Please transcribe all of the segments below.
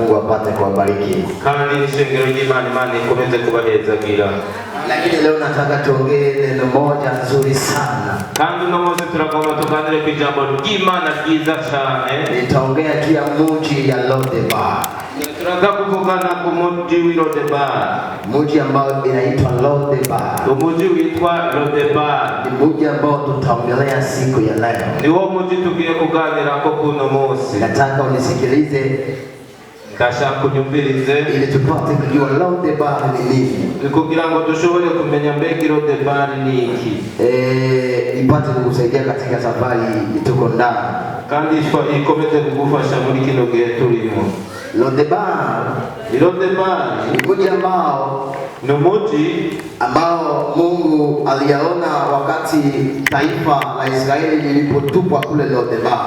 Mungu apate kuwabariki. Kandi n'ishengero ry'Imana, Imana ikomeze kubahezagira. Lakini leo nataka tuongee neno moja nzuri sana. Kandi uno munsi turagomba tuganire ku ijambo ry'Imana ryiza cyane. Nitaongea juu ya muji ya Lodebar, Turaza kuvugana ku muji w'i Lodebar. Muji ambao inaitwa Lodebar. Umuji witwa Lodebar. Ni muji ambao tutaongelea siku ya leo. Niwo muji tugiye kuganirako kuno munsi. Nataka unisikilize Ndashaka unyumvirize ili tupate kujua Lodebar ni nini. Kugira ngo dushobore kumenya mbega Lodebar ni iki. Ipate kukusaidia katika safari tuko ndani. Kandi ikomeze kugufasha muri kino gihe turimo. Lodebar Lodebar ni mji ambao ni umuji ambao Mungu aliyaona wakati taifa la Israeli lilipotupwa kule Lodebar.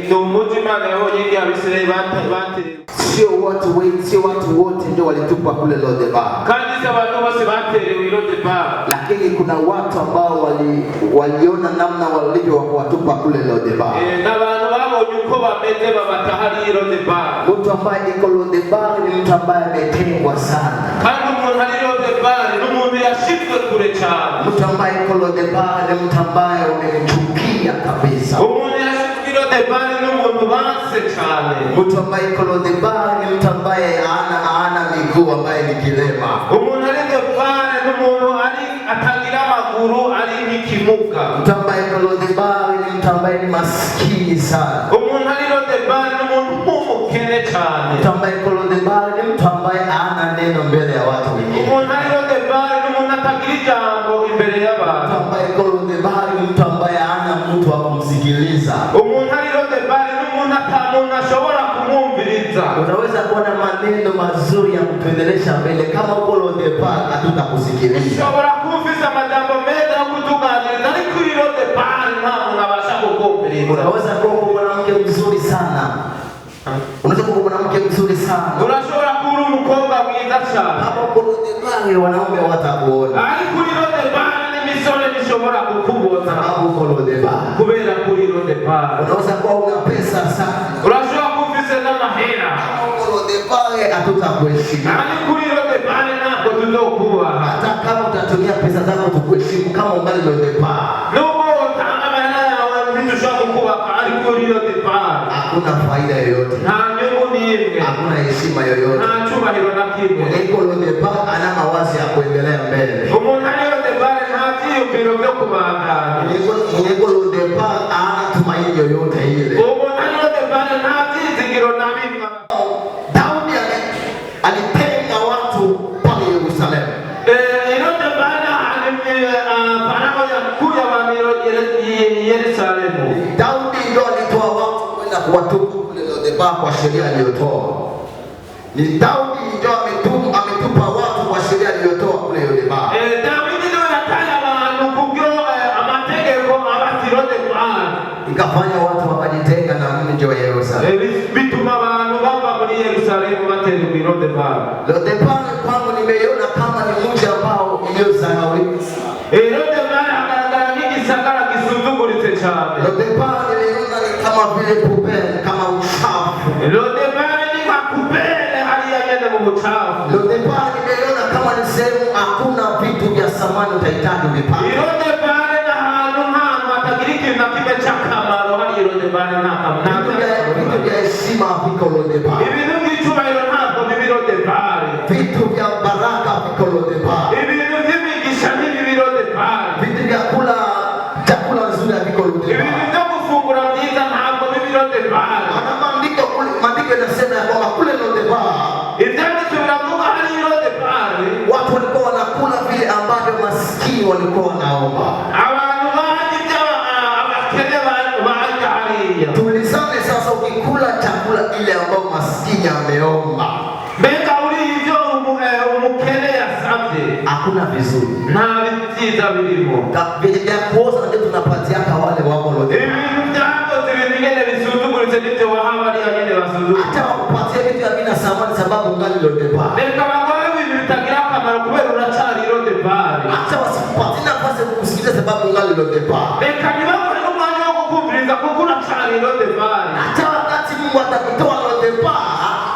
Ni umuji Imana yabonye igihe Abisirayeli batewe. Sio watu wengi, sio watu wote ndio walitupwa kule Lodebar, Kandi si abantu bose baterewe i Lodebar, lakini kuna watu ambao waliona namna walivyo wakawatupa kule Lodebar. N'abantu babonye uko bameze babata hariya i Lodebar. Mtu ambaye iko Lodebar ni mtu ambaye ametengwa sana. Kandi umuntu ari Lodebar ni umuntu yashizwe kure cyane. Mtu ambaye iko Lodebar ni mtu ambaye wamemchukia kabisa. Umuntu yashizwe i Lodebar ni umuntu banse cyane. Mtu ambaye iko Lodebar ni mtu ambaye hana miguu, ambaye ni kilema. Umuntu ari Lodebar ni umuntu ari atagira amaguru, ari nk'ikimuga. Mtu ambaye iko Lodebar ni mtu ambaye ni maskini sana. Umuntu ari Lodebar ni umuntu w'umukene cyane. Mtu ambaye iko Lodebar ni mtu ambaye hana neno mbele ya watu wengine. Umuntu ari Lodebar ni umuntu atagira ijambo imbere Mtu y'abantu. Ambaye iko Lodebar ni mtu ambaye hana mtu wa kumsikiliza. Umuntu ari Lodebar ni umuntu ata muntu ashobora kumwumviriza. Unaweza kuwa na maneno mazuri ya kutuendelesha mbele, kama uko Lodebar hatutakusikiliza. Ushobora kuba ufise amajambo meza yo kutuganiriza, ariko uri Lodebar nta muntu abasha kukumviriza. Unaweza kuwa uko mwanamke mzuri sana, unaweza kuwa mwanamke mzuri sana, Urashobora kuba uri umukobwa mwiza cyane, kama uko Lodebar wanaume watakuona, ariko uri Lodebar n'imisore ntishobora kukubona, sababu uko Lodebar. Kubera ko uri Lodebar. Unaweza kuwa una pesa sana, Urashobora kuba ufise n'amahera, kama uko Lodebar hatutakuheshimu. Ariko uri Lodebar ntabwo tuzokubaha. Hata kama utatumia pesa zako tukuheshimu, kama ungali Lodebar, Nubwo wotanga amahera yawe ntidushobora kukubaha, ariko uri Lodebar hakuna faida yoyote, nta nyungu n'imwe, hakuna heshima yoyote. Nta cyubahiro na kimwe. Iko Lodebar ana mawazo ya kuendelea mbele. Umuntu ari Lodebar nta byiyumviro byo kubandanya. Mwenye Lodebar hana tumaini yoyote ile. Umuntu ari Lodebar nta byizigiro na bimwe. Daudi alitenga watu pale Yerusalemu. I Lodebar Farawo yakuye abantu i Yerusalemu. Daudi ndio alitoa watu kwenda kuwatupa kule Lodebar kwa sheria aliyotoa. Ni Daudi ndio ametupa watu kwa sheria aliyotoa kule Lodebar. Dawidi niwe yataye abantu kubyo amategeko abati Lodebar. Ikafanya watu wakajitenga na mji wa Yerusalemu. Bituma abantu bava muri Yerusalemu baterwa i Lodebar. Lodebar kwangu nimeiona kama ni mji ambao iliyodharaulika. Lodebar hagaragara nk'igisagara gisuzuguritse cyane. Lodebar niliona ni kama vile poubelle, kama uchafu. Lodebar ni nka poubelle hariya nyene mu bucafu. Lodebar nimeiona kama ni sehemu hakuna vitu vya samani utahitaji vipate. I Lodebar ni ahantu nk'ahantu hatagira ikintu na kimwe cy'akamaro hariya i Lodebar nta kamaro. Vitu vya heshima haviko Lodebar. Ibintu by'icyubahiro ntabwo biba i Lodebar. Vitu vya baraka haviko Lodebar. Ibintu by'imigisha ntibiba i Lodebar. Vitu vya kula chakula nzuri haviko Ibintu Lodebar. byo gufungura byiza ntabwo biba i Lodebar. Maana maandiko kule, maandiko yanasema ya kwamba kule Lodebar Ibyanditswe biravuga hari i Lodebar watu walikuwa wanakula vile ambavyo maskini walikuwa wanaomba. Abantu barya ibyo abakene barya hariya. Tuulizane sasa, ukikula chakula ile ambayo maskini ameomba, Mbega uriye ibyo umukene yasabye, hakuna vizuri. Nta byiza birimo. Vya kuoza ndio tunapatiaka wale wako Lodebar. Ibintu byakoze, ibintu nyene bisuzuguritse nibyo waha bariya nyene basuzugura. Hata wakupatia vitu havina thamani sababu ungali Lodebar. Reka baguhe ibintu bitagira akamaro kubera uracyari i Lodebar. Hata wasikupatie nafasi ya kukusikiliza sababu ungali Lodebar. Reka ntibaguhe n'umwanya wo kukumviriza kuko uracyari i Lodebar. Hata wakati Mungu atakutoa Lodebar,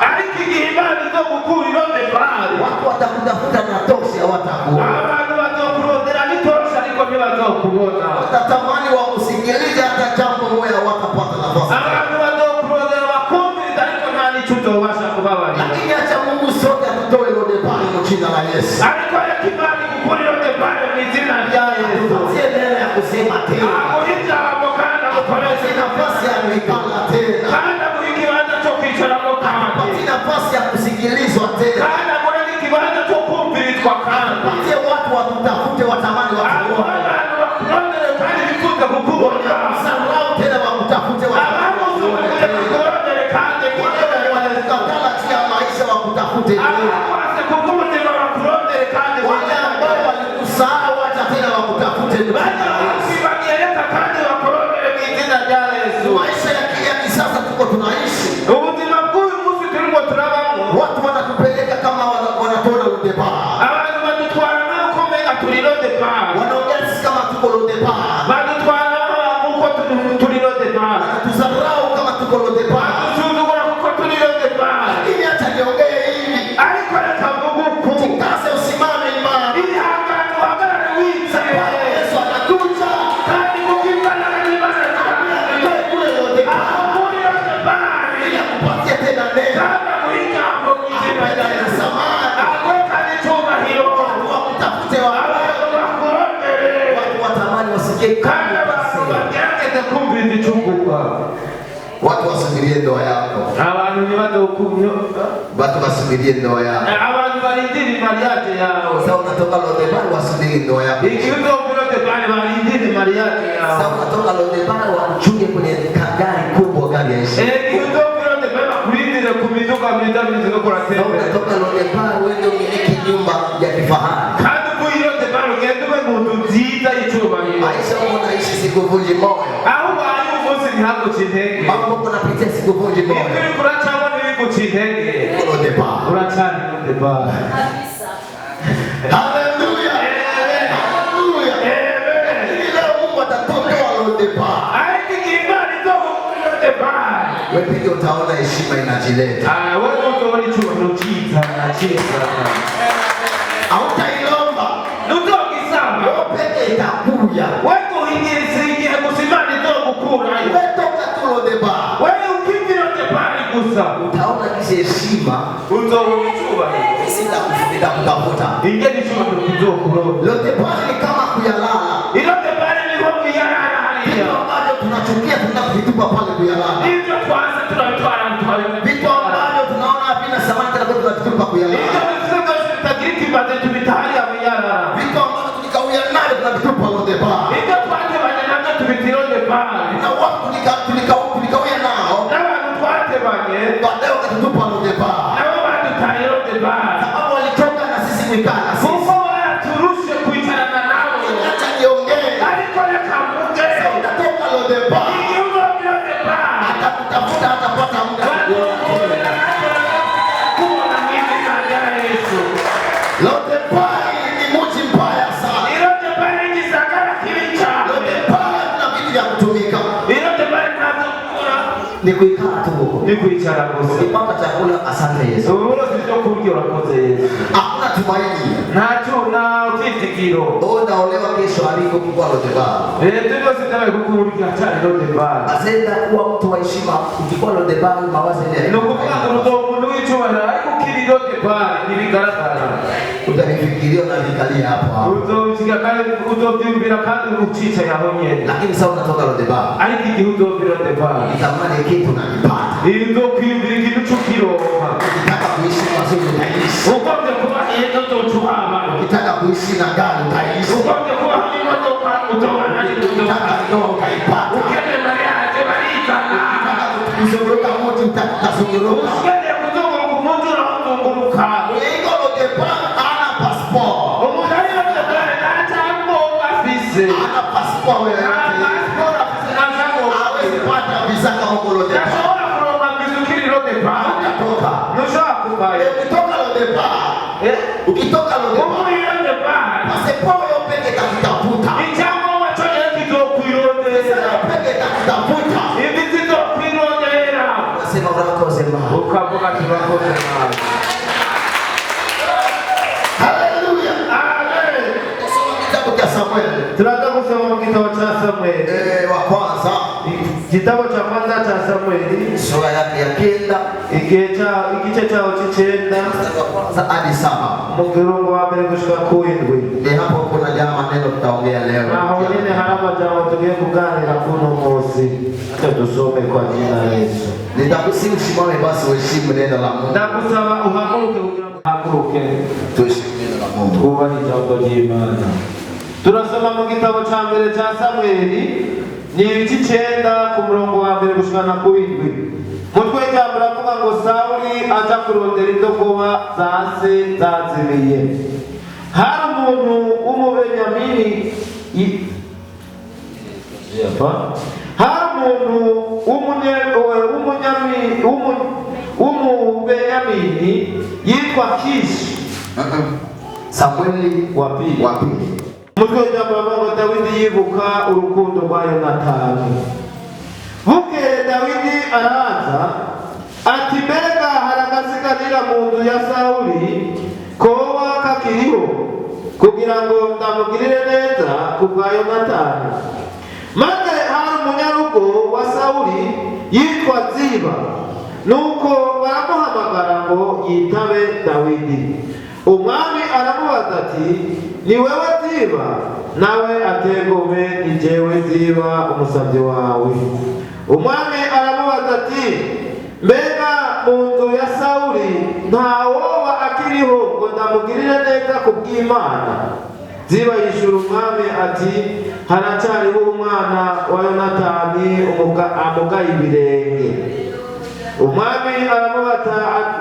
Ariko igihe Imana izogukura i Lodebari, watu watakutafuta na toshi, hawatakuona. Abantu bazokurondera n'itoroshi ariko ntibazokubona. Watatamani wakusikilize hata jambo moja, hawatapata nafasi. Abantu bazokurondera bakumviriza ariko nta n'icyo uzobasha kubabarira. Lakini acha Mungu sote atutoe Lodebari mu jina la Yesu. Ariko reka Imana igukure i Lodebari mu izina rya Yesu. Tupatie neno ya kusema tena, Aguhe ijambo kandi agukomeze, tupatie nafasi ya kuikala tena, kandi aguhe ikibanza cyo kwicaramo kandi, tupatie nafasi ya kusikilizwa tena, kandi aguhe n'ikibanza cyo kumvirizwa kandi, tupatie watu watutafute, watamani aguhe watuone, abantu bakurondere kandi bifuza kukubona, sarau tena wakutafute, watamani watuone abagusuzuguye tena. bakurondere kandi Wale walikukatala njia ya maisha wakutafute tena. abakwase kubw'ubuzima bakurondere kandi, Wale ambao walikusahau acha tena wakutafute. bajya bakwibagiye reka kandi bakurondere mu izina rya Yesu. Maisha ya kisasa tuko tunaishi, Ubuzima bw'uyu munsi turimo turabamo, watu wanatupeleka kama wanatoa Lodebari, abantu badutwara nk'uko umenga turi Lodebari, wanaongea sisi kama tuko Lodebari, badutwara nk'uko turi Lodebari, wanatudharau kama tuko Lodebari. badusuzugura kuko turi Lodebari. Lakini acha niongee hivi, Ariko reka mvuge uku, jikaze, usimame imara, ihangane uhagarare wizeye, sababu Yesu anakuja. kandi kuko imbaraga n'Imana Atoe kule Lodebari aho muri Lodebari, ili akupatie tena neno, kandi aguhe ijambo mu izina akupe rya tena Yesu, samani, aguhe kandi icyubahiro, watu wakutafute, abantu bakurondere, watu watamani wasikie kandi abantu bagerageze kumviriza icyo uvuga. Watu wasubirie ndoa yako, Abantu ntibazokumyo, watu wasubirie ndoa yako. abantu barindire mariage yawe. Sasa unatoka Lodebari, wasubiri ndoa yako. Igihe uzova i Lodebari barindire mariage Sasa yawe. unatoka Lodebari, wakuchunge kwenye gari kubwa, gari ya heshima. Igihe uzova i Lodebari bakurindire ku miduga myiza myiza uriko Sasa uratembera, unatoka Lodebari, uende umiliki nyumba ya kifahari. kandi uvuye i Lodebari ugende ube mu nzu nziza y'icyubahiro. Maisha huko unaishi sikuvunji moyo, Aho ubaye uyu munsi ntihaguce intege, mambo unapitia sikuvunji ibyo moyo. uriko uracamo ntibiguce intege, Uko Lodebari. uracana i Lodebari. Kabisa. Haleluya, haleluya. Lakini leo Mungu atatotoa Lodebari, Ariko igihe Imana izogukura i Lodebari, wewe pia utaona heshima inajileta. ah, wewe uzobona icyubahiro cizana cizana. Hautailomba, Ntuzogisaba, wewe peke itakuja. we guhigiriza igihe gusa Imana izogukurayo. Wewe toka tu Lodebari, Wewe ukiva i Lodebari gusa utaona kisha heshima uzobona icyubahiro, itakutafuta. ingene icyubahiro kizokuronda. Lodebari ni kama kuyalala, I Lodebari niho mwiyarara vitu hariya, ambavyo tunachukia tunavitupa pale kuyalala, ibyo twanse turabitwara vitu ambavyo tunaona havina thamani tena kwetu tunavitupa ibyo kuyalala, bifite byose bitagira ikimaze tubita hariya mwiyarara, vitu ambavyo tulikawia navyo tunavitupa Lodebari, ibyo twatebanye nabyo tubita i Lodebari, na watu tulikawia nao n'abantu twatebanye baadaye wakatutupa Lodebari, nabo badutaye i Lodebari, sababu walitoka na sisi kuikala sisi. kuko baraturushe kwicarana nabo. Acha niongee, Ariko reka mvuge, utatoka Lodebari, igihe uzova i Lodebari atakutafuta hatapata muda wa kukuona tena. kubona mu izina rya Yesu. Lodebari ni mji mbaya sana. I Lodebari ni igisagara kibi cyane. Lodebari kuna vitu vya kutumika, I Lodebari ntabyo gukora, ni kuikaa tu huko. ni kwicara gusa. Ukipata chakula, asante Yesu. Uburozi byo kurya urakoze Yesu. Hakuna tumaini. Ntacyo nta byizigiro. Oh, naolewa kesho aliko kwa Lodebari. Ibyo byose byabaye kuko urya cyane Lodebari. Azenda kuwa mtu wa heshima ukikuwa Lodebari, mawazo ile Ni ukuvuga ngo uri umuntu w'icyubahiro ariko ukiri Lodebari ntibigaragara. Utanifikiria unavikalia hapo hapo, Uzobisiga kandi uzobyumvira kandi ucicaye aho nyene. lakini sasa unatoka Lodebari, Ariko igihe uzova i Lodebari, ukitamani kitu unakipata, uzokwiyumvira ikintu c'ukironka. ukitaka kuishi mazuri utaishi, Ugombye kuba heza uzoca uhaba. ukitaka kuishi na gari utaishi, Ugombye kuba n'imodoka uzobana n'imodoka. ukitaka ndoa utaipata, Ukeneye mariage barizana. ukitaka kuzunguruka mji utazunguruka. Ukeneye kuzunguruka umuji urawuzunguruka. Iko Lodebari hana passport, Umuntu ari Lodebari nta cyangombwa afise. hana passport Nta yoyote, pasiporo afise, nta cyangombwa hawezi afise. pata visa kama uko Lodebari, Ntashobora kuronka visa ukiri Lodebari. utatoka. Ntushobora kuvayo. Ukitoka Lodebari, Eh? ukitoka Lodebari, Uvuye i Lodebari, passport yo peke itakutafuta, icyangombwa cyonyine kizokwirondera. peke itakutafuta. Ivi zizokwirondera. Unasema urakoze Baba, Ukavuga ati Turakoze nabi. Haleluya. Amen. Tusome kitabu cha Samueli Turaza gusoma mu gitabo cya Samweli, wa kwanza igitabo cya kwanza cya Samweli, sura yake ya 9 igihe igice cyaho cy'icyenda, mstari wa kwanza hadi 7. mu murongo wa mbere gushika ku w'indwi. Ni hapo kuna jamaa maneno tutaongea leo. Aho nyine hari amajambo tugiye kuganira kuno munsi. Icyo dusome kwa jina la Yesu. Nitakusihi usimame basi uheshimu neno la Mungu. Ndagusaba uhaguruke kugira ngo uhaguruke Tuheshimu neno la Mungu. twubahe ijambo ry'Imana. Turasoma mu gitabo cya mbere cya Samweli, ni ibice 9 ku murongo wa mbere gushikana ku w'indwi. Mutwe w'ijambo uravuga ngo Sawuli aja kurondera indogoba za se zazimiye. Hari umuntu w'Umubenyamini hari umuntu w'Umubenyamini yitwa Kishi. Samueli wa pili. Wa pili. Umutwe w'ijambo uravuga ngo Dawidi yibuka urukundo rwa Yonatani. Bukeye Dawidi araza ati: mbega hari agasigarira mu nzu ya Sawuli koba kakiriho kugira ngo ndamugirire neza ku bwa Yonatani? Maze hari umunyarugo wa Sawuli yitwa Ziba, nuko baramuhamagara ngo yitabe Dawidi. Umwami aramubaza ati: ni wewe Ziba? Nawe ategome: ni jewe Ziba umusabyi wawe. Umwami aramubaza ati: mbega mu nzu ya Sawuli ntawoba akiriho ngo ndamugirire neza ku bw'Imana? Ziba yishura umwami ati: haracyariho umwana wa Yonatani amugaye ibirenge. Umwami aramubata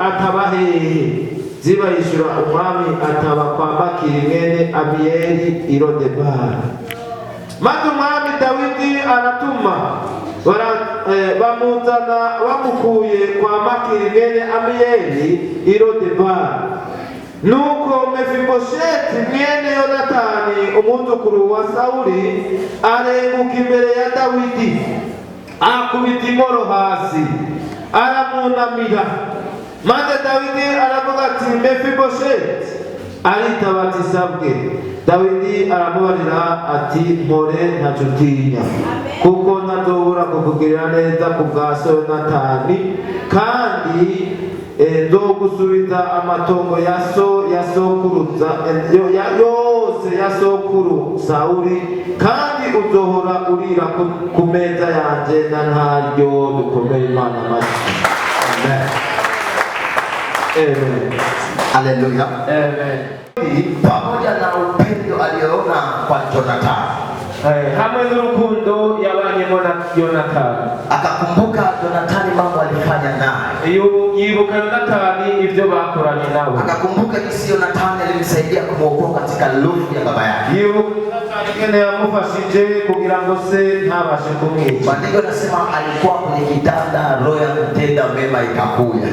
ataba hehe? Ziba yishura umwami ataba kwa Makiri mwene Amiyeli i Lodebari. Maze umwami Dawidi aratuma bamuzana bamukuye kwa Makiri mwene Amiyeli i Lodebari. Nuko Mefibosheti mwene Yonatani umwuzukuru wa Sawuli arenguka imbere ya Dawidi, akubita inkoro hasi aramunamira. Maze Dawidi aravuga ati: Mefibosheti. Aritaba ati: sabwe. Dawidi aramubarira ati: mpore, ntacyo utinya, kuko ntazobura kukugirira neza ku bwa so Yonatani, kandi nzogusubiza amatongo ya so ya sokuruza yose ya sokuru Sawuli, kandi uzohora urira ku meza yanje na ntaryo. Dukomere Imana amashyi. Amen. Amen. Haleluya. Amen. Pamoja na upendo aliyoona kwa Jonathan, Hamwe n'urukundo yabanyemo na Yonatani, akakumbuka Jonathan mambo alifanya naye, Yibuka Yonatani ibyo bakoranye nawe, akakumbuka jinsi Jonathan alimsaidia kumwokoa katika lufu ya baba yake. Yibuka Yonatani ingene yamufashije kugira ngo se ntabashe kumwica. Maandiko yanasema alikuwa kwenye kitanda, roho ya kutenda mema ikakuja.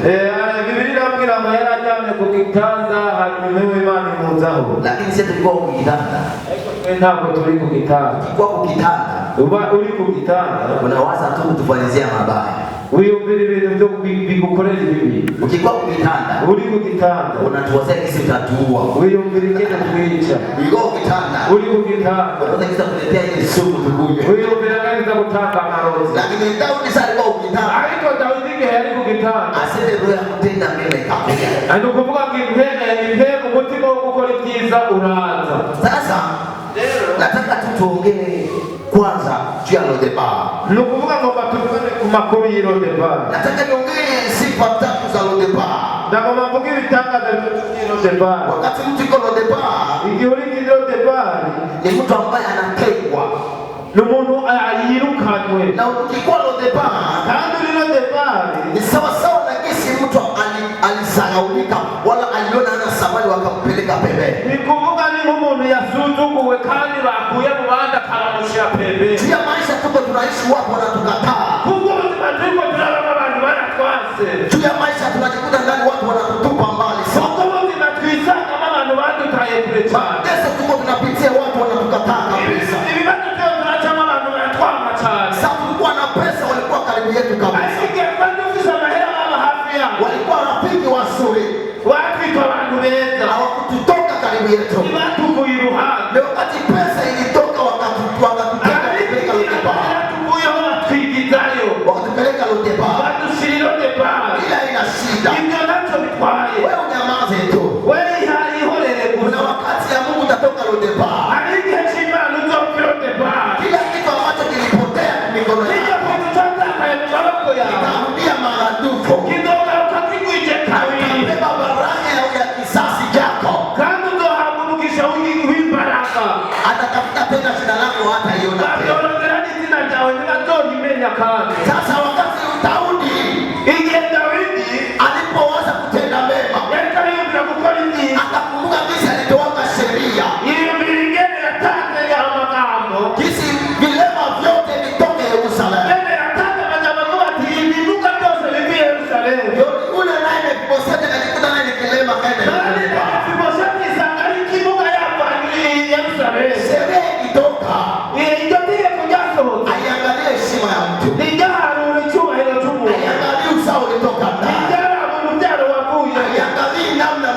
Bibiliya irambwira ngo yari aryamye ku gitanda, hanyuma impemu Imana imuzaho. Lakini sisi tulikuwa kwa kitanda, Ariko twe ntabwo turi ku gitanda. tulikuwa kwa kitanda, Uba uri ku gitanda, unawaza tu kutufanyizia mabaya. Wiyumvira ibintu byo bigukorera ibibi. Ukikuwa kwa kitanda, Uri ku gitanda, unatuwazia jinsi utatuua. Wiyumvira ingene twica. Ulikuwa kwa kitanda, Uri ku gitanda, unaweza jinsi kuletea ile sumu tukunywe. Wiyumvira neza gutanga amarozi. Lakini Daudi sasa alikuwa kwa kitanda, Ariko Dawidi igihe yari ku gitanda, aseme roho ya kutenda mema ikakuja. Ni ukuvuga ngo impemu umutima wo gukora ibyiza uraza. Sasa nataka tu tuongee kwanza juu ya Lodebar. Ni ukuvuga ngo batuvane ku makuru y'i Lodebari. Nataka niongee sifa tatu za Lodebar. Ndagomba mvuge ibitangaza bitatu by'i Lodebari. Wakati mtu iko Lodebar Igihe uri i Lodebari, ni mtu ambaye anatengwa, ni umuntu yirukanywe, na ukikuwa Lodebar kandi uri Lodebari ni sawa sawa na jinsi mtu alisahaulika wala aliona hana thamani wakampeleka pembeni. Ni kuvuga ni nk'umuntu yasuzuguwe kandi bakuye mu bandi akabamushyira pembeni. Juu ya maisha tuko tunaishi, watu wanatukataa. Kubwo ubuzima turiko turabamo abantu baratwanse. Juu ya maisha tunajikuta ndani, watu wanatutupa mbali sana. Kubwo ubuzima twisangamo abantu badutaye kure cyane. Mateso tuko tunapitia, watu wanatukataa kabisa. Ibibazo tuyo turacamo abantu baratwanga cyane. Sasa tulikuwa na pesa, walikuwa karibu yetu kabisa, Ariko igihe twari dufise amahera baba hafi yacu. Walikuwa rafiki Wazuri, Batwitwa abantu beza. Hawakututoka karibu yetu. Ntibatuvuye iruhande. Ni wakati pesa ilitoka, wakatutenga kupeleka Lodebar, Tuvuyeho batwigizayo. Wakatupeleka Lodebar, Badushira i Lodebari. Ila ina shida. Ibyo ntacyo bitwaye. Wewe unyamaze tu. We ihorere Kuna gusa. wakati ya Mungu utatoka Lodebar. Hari igihe cy'Imana uzopfa i Lodebari. Kila kitu ambacho kilipotea mikono Kijya yako kintu cyatakaye mu maboko yawe kitarudia maradufu. kizogaruka kigwije kabiri. Utabeba baraka ya kisasi chako. Kandi uzohabwa umugisha w'imbaraga. Atatafuta tena jina lako hataiona tena. Bazorondera n'izina ryawe ntibazorimenya kandi. Sasa wakati Daudi Igihe Dawidi alipoanza kutenda mema, yariko ariyumvira gukora ibyiza, akakumbuka jinsi alitoa sheria, yiyumvira ingene yatanze amagambo, jinsi vilema vyote vitoke Yerusalemu. ingene yatanze amajambo avuga ati ibimuga byose bive i Yerusalemu. Yule naye Mefiboseti akajikuta naye ni kilema, kaenda Kandi Yerusalemu. Mefiboseti isanga ari ikimuga yavanywe i Yerusalemu. Sheria ikitoka, Iryo tegeko ryasohotse aiangalie heshima ya mtu, ntiryaharura icyubahiro cy'umuntu, aiangalie uzao ulitoka ndani, ntiryaraba urubyaro wavuye, aiangalie namna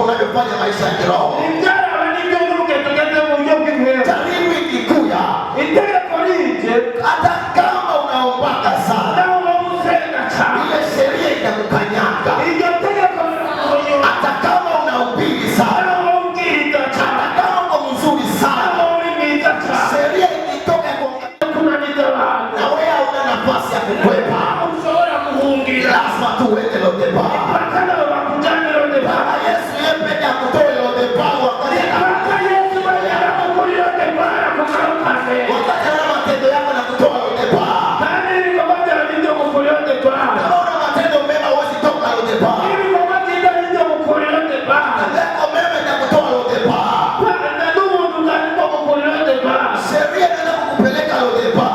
unavyofanya maisha ya kiroho. ntiryaraba n'ibyo n'urugendo ugeze mu buryo bw'intera. Jaribu ikikuya, Itegeko rije, hata kama unaombaka sana, naho wowe usenga cyane, ile sheria itakukanyaga. iryo tegeko rirakunyura. Hata kama unahubiri sana, Naho wowe ubwiriza cyane, hata kama uko mzuri sana, naho uri mwiza cyane, sheria ikitoka kwa kunaniza abantu, na wewe hauna nafasi ya kukwepa, ushobora guhungira. Lazima tu uende Lodebar. Mpaka nabo bakujyane Lodebari. Kama Yesu yeye peke akutoe Lodebar wakati Mpaka Yesu wenyine akukure i Lodebari akugarukane. wakati ana matendo yako na kutoa Lodebar. Kandi ibikorwa byawe nibyo gukura i Lodebari. Kama una matendo mema huwezi toka Lodebar. Ibikorwa byiza nibyo gukura i Lodebari. Matendo yako mema itakutoa Lodebar. Kandi n'ubuntu bwawe nibwo gukura i Lodebari. Sheria inaenda kukupeleka Lodebar.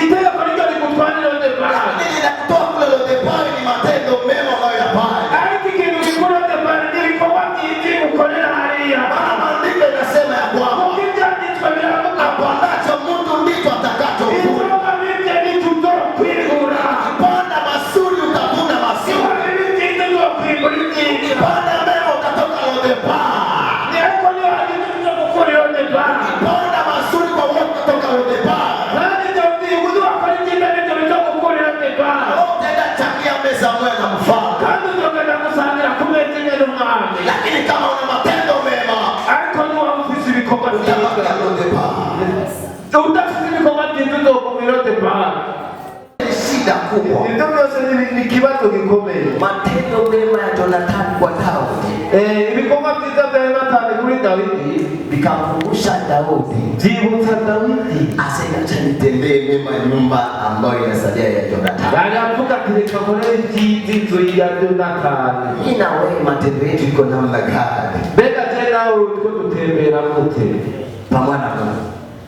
Itegeko niryo rigutwara i Lodebari. Lakini linakutoa kule Lodebar ni matendo mema unayoyafanya. Ariko ikintu gikura i Lodebari ni ibikorwa byiza ukorera hariya. Maana maandiko inasema ya kwamba Kuko ibyanditswe biravuga ngo apandacho mtu ndicho atakachovuna. ibikorwa bibye nibyo uzokwibura. Panda mazuri utavuna mazuri. Ibikorwa bibi byiza uzokwibura ibyiza. Panda mema utatoka Lodebar. Ariko niba hagize ibyo gukura i Lodebari, Panda mazuri kwa wote kutoka Lodebar. kandi ibyo byibuze wakora ibyiza nibyo bizogukura i Lodebari. Wewe utaenda changia meza moja na mfalme. Kandi uzogenda gusangira ku meza imwe n'umwami. Lakini kama una matendo mema Ariko niba ufise ibikorwa byiza, utabaki Lodebar. udafise ibikorwa byiza uzoguma i Lodebari. Ni shida kubwa. Ibyo byose ni ikibazo gikomeye. Matendo mema ya Jonathan kwa Daudi Ibikorwa byiza bya Yonatani kuri Dawidi vikamkumbusha Daudi, byibutsa Dawidi, asema acha nitendee mema nyumba ambayo inasalia ya Jonathan. Aravuga ati reka nkorere ibyiza inzu ya Yonatani. Mimi na wewe matendo yetu iko namna gani? Mbega je nawe utwo dutembera gute Pamoja na Mungu.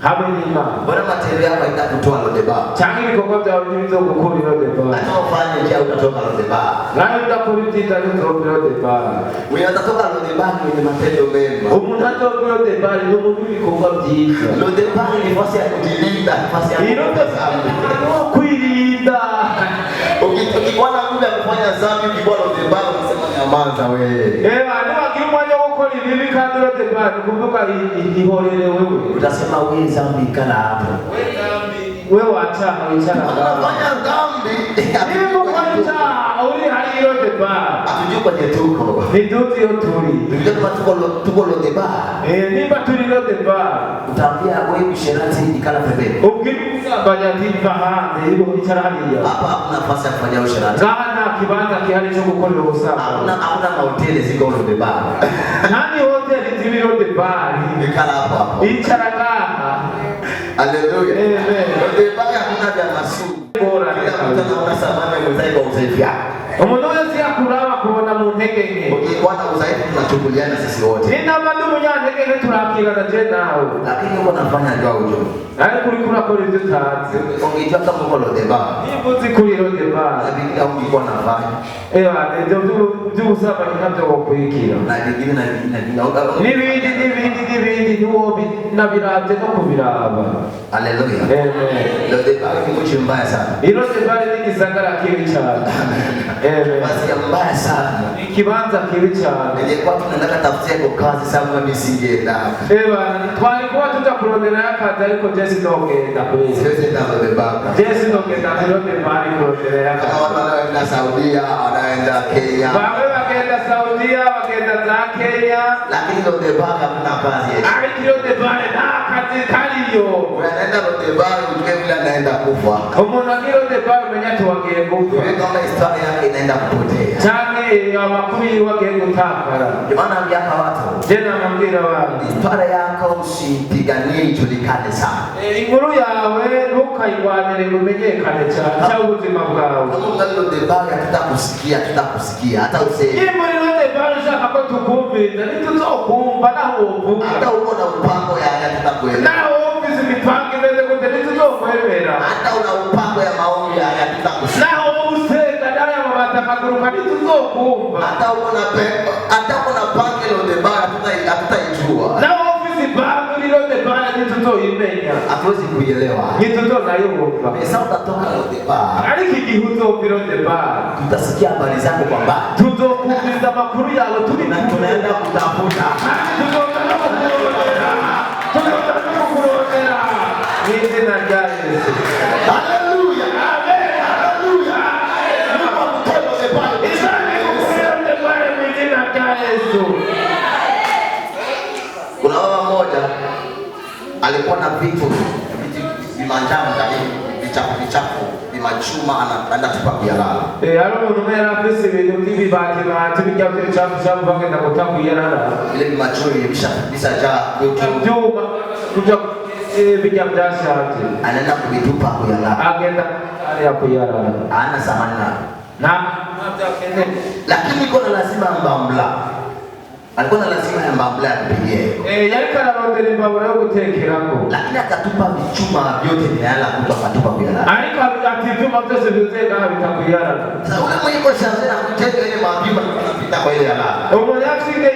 Hamwe n'Imana? Bora matendo yako haitakutoa Lodebar. Cyangwa ibikorwa byawe ntibizogukura i Lodebari. Hata ufanye njia utatoka Lodebar. Nawe udakora ibyiza ntuzova i Lodebari. Mwenye atatoka Lodebar ni mwenye matendo mema. Umuntu azova i Lodebari ni umuntu w'ibikorwa byiza. Lodebar ni nafasi ya kujilinda, nafasi ya I kufanya dhambi. Lodebari ni kwirinda. Ukikuwa na nguvu ya kufanya dhambi, ukikuwa Lodebar unasema nyamaza wewe. Eba niwagira umwanya wo gukora ibibi kandi Lodebari kuvuga ihorere wewe. Utasema wewe dhambi ikala hapo. We wacaha wicara ngaho. Unafanya dhambi. Niba ukora icyaha uri hariya i Lodebari, Hatujui kwenye tuko. ntituzi iyo turi. Tukijua kama tuko Lodebar, Nimba turi Lodebari, utaambia wewe msherati ikala pembeni. ubwira umusambanyi ati va hanze icara hariya. Hapa hakuna nafasi ya kufanya usherati. Ngaha nta kibanza gihari cyo gukorera ubusambanyi. Hakuna mahoteli ziko Lodebar. Nta ni hoteli ziba i Lodebari. Ikala hapo hapo. Icara ngaha. Haleluya. Amen. Lodebar hakuna vya masumu. Ngorane Kila mtu anaona samani ya mwenzake kwa udhaifu yake. Umuntu wese yakuraba akubona mu ntege nke. Ukikuwa na udhaifu tunachukuliana sisi wote. Ninaba ndi umunyantege nke turakirana je nawe. Lakini uko nafanya ndio ujue. Ariko uriko urakora ibyo utazi. Ungejua kama uko Lodebar, Nimba uzi kuri Lodebari, na vingine ungekuwa nafanya. ewa ibyo by'ubusambanyi ntabyo wokwikira. Na vingine na vingine na vingine. N'ibindi n'ibindi. n'ibindi ntiwobinabirabye no kubiraba. Haleluya. Amen. Lodebari ni mji mbaya sana. I Lodebari ni igisagara kibi cyane. Amen. Nafasi ya mbaya sana. Ni ikibanza kibi cyane. Ningekuwa tunaenda tafutia kwa kazi sana mimi singeenda. Eba, twari kuba tuja kuronderayo akazi ariko je sinogenda kweli. Siwezi enda Lodebari. Je sinogenda kuri Lodebari kuronderayo Kama akazi. watu wanaoenda Saudia, wanaoenda Kenya. Bamwe bagenda Saudiya, bagenda za Kenya. Lakini Lodebari hakuna kazi. Ariko i Lodebari nta kazi kariyo. Unaenda Lodebari ujue vile anaenda kufa. Umuntu agiye Lodebari umenya ati wagiye gupfa. Ujue kama historia yake inaenda kupotea. Canke amakuru yiwe agiye gutakara. Ndio maana naambia hapa watu, Je namabwira abantu. historia yako usipiganie ijulikane sana. Inkuru yawe ntukayirwanire ngo imenyekane cyane cyangwa ubuzima bwawe. Kama ungali Lodebari hatutakusikia, hatutakusikia hata useme. Iyo muri Lodebari ushaka ko tukumviriza ntituzokumva naho wovuga. Hata uko na mpango ya hatutakuelewa. Naho wumvise imipango imeze gute ntituzokwemera. Hata una mpango ya maombi ya hatutakusikia. Naho wowe usenga n'aya mabati akaguruka ntituzokumva. Hata uko na hata uko na pango Lodebari hatutaijua. Naho wumvise ipango iri Lodebari ntituzoyimenya. Hatuwezi kuielewa. Ntituzonayumva. Pesa utatoka Lodebari, Ariko igihe uzova i Lodebari tutasikia habari zako kwa mbali. tuzokumviriza amakuru yawe turi Na kumwe. tunaenda kutafuta. Tuzoza no kukurondera, tuzoza no kukurondera mu izina rya Yesu. Haleluya. Amen. Haleluya. Mungu akutoe Lodebari. Imana igukure Lodebari mu izina rya Yesu. Kuna baba mmoja alikuwa na vitu vimanjano ndani, vichafu vichafu, vimachuma, anaenda tupa kuyalala. Hari umuntu umwe yari afise ibintu by'ibibatibati bijya by'ibicafucafu bagenda guta kwiyarara. Vile vimachuma vishajaa kutu, Ibyuma kuja bijya byashaje. Anaenda kuvitupa kuyalala. Agenda ariya kuyarara. Hana samani navyo. Nta ntabyo akeneye. Lakini iko na lazima mbambla. Alikuwa na lazima ya mbambla ya kupigia. Yariko ararondera imbabura yo gutekerako. Lakini akatupa vichuma vyote vinalala kutu, akatupa kuyalala. Ariko ati ibyuma byose byuzuye ngaha bitakwiyarara. Sasa ule mwenye kwa shanzena kujenga ile mapima anapita kwa ile yalala. Umuntu yafite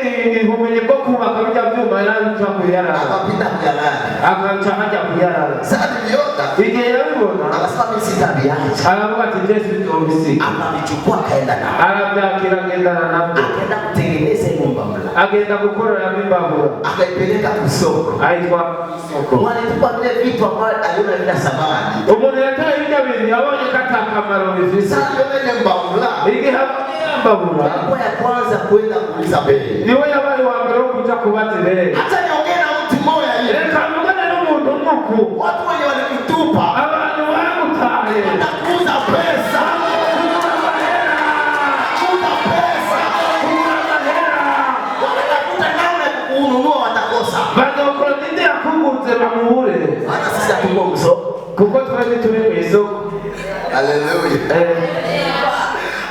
ubumenyi bwo kubaka bijya byuma yaraca kuyarara. Akapita kuyalala. Akaca hajya kuyarara. Sasa niliona Igihe yabibona akasema mimi sitaviacha. aravuga ati je sinzobisiga. Akavichukua akaenda nao. Arabyakira agendana nabyo. Akaenda kutengeneza ile mbambla. Agenda gukoreramo imbabura. Akaipeleka kusoko. Ayitwara ku isoko. Walitupa vile vitu ambavyo aliona vina samani. Umuntu yataye bijya bintu yabonye ko ata kamaro bifise. Sasa aliona ile mbambla. Igihe abonye ya mbabura Alikuwa ya kwanza kwenda kuuliza bei. niwe yabaye uwa mbere wo kuja kubaza ibeyi. Hata niongee na mtu mmoja hivi. Reka mvugane n'umuntu umwe uku. Watu wenye walikutupa Abantu bagutaye watakuuza pesa. kugura amahera. Kuuza pesa. Kugura amahera. Wanatafuta namna ya kukununua watakosa. Bazokora ninde yakuguze bamubure. Hata sisi hatuko msoko. Kuko twebwe turi mu isoko. Haleluya.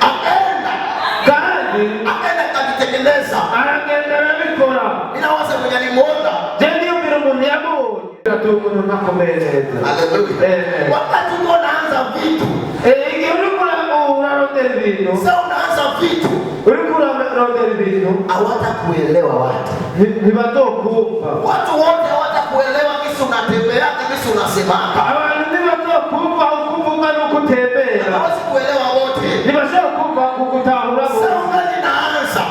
Akaenda, Kandi akaenda akavitengeneza. aragenda arabikora. Ninawaza mwenye alimuona. Je niyumvira umuntu yamubonye ati uyu muntu ntakomeye neza. Haleluya. Wakati uko unaanza vitu, Igihe uriko urarondera ibintu, sasa unaanza vitu, uriko urarondera ibintu hawatakuelewa watu. Ntibazokumva. Watu wote hawatakuelewa kisi unatembea, kisi unasemaka. Abantu ntibazokumva uko uvuga n'uko utembera. Hawezi kuelewa wote. Ntibashobora kumva kugutahura Sasa bose. ungali naanza.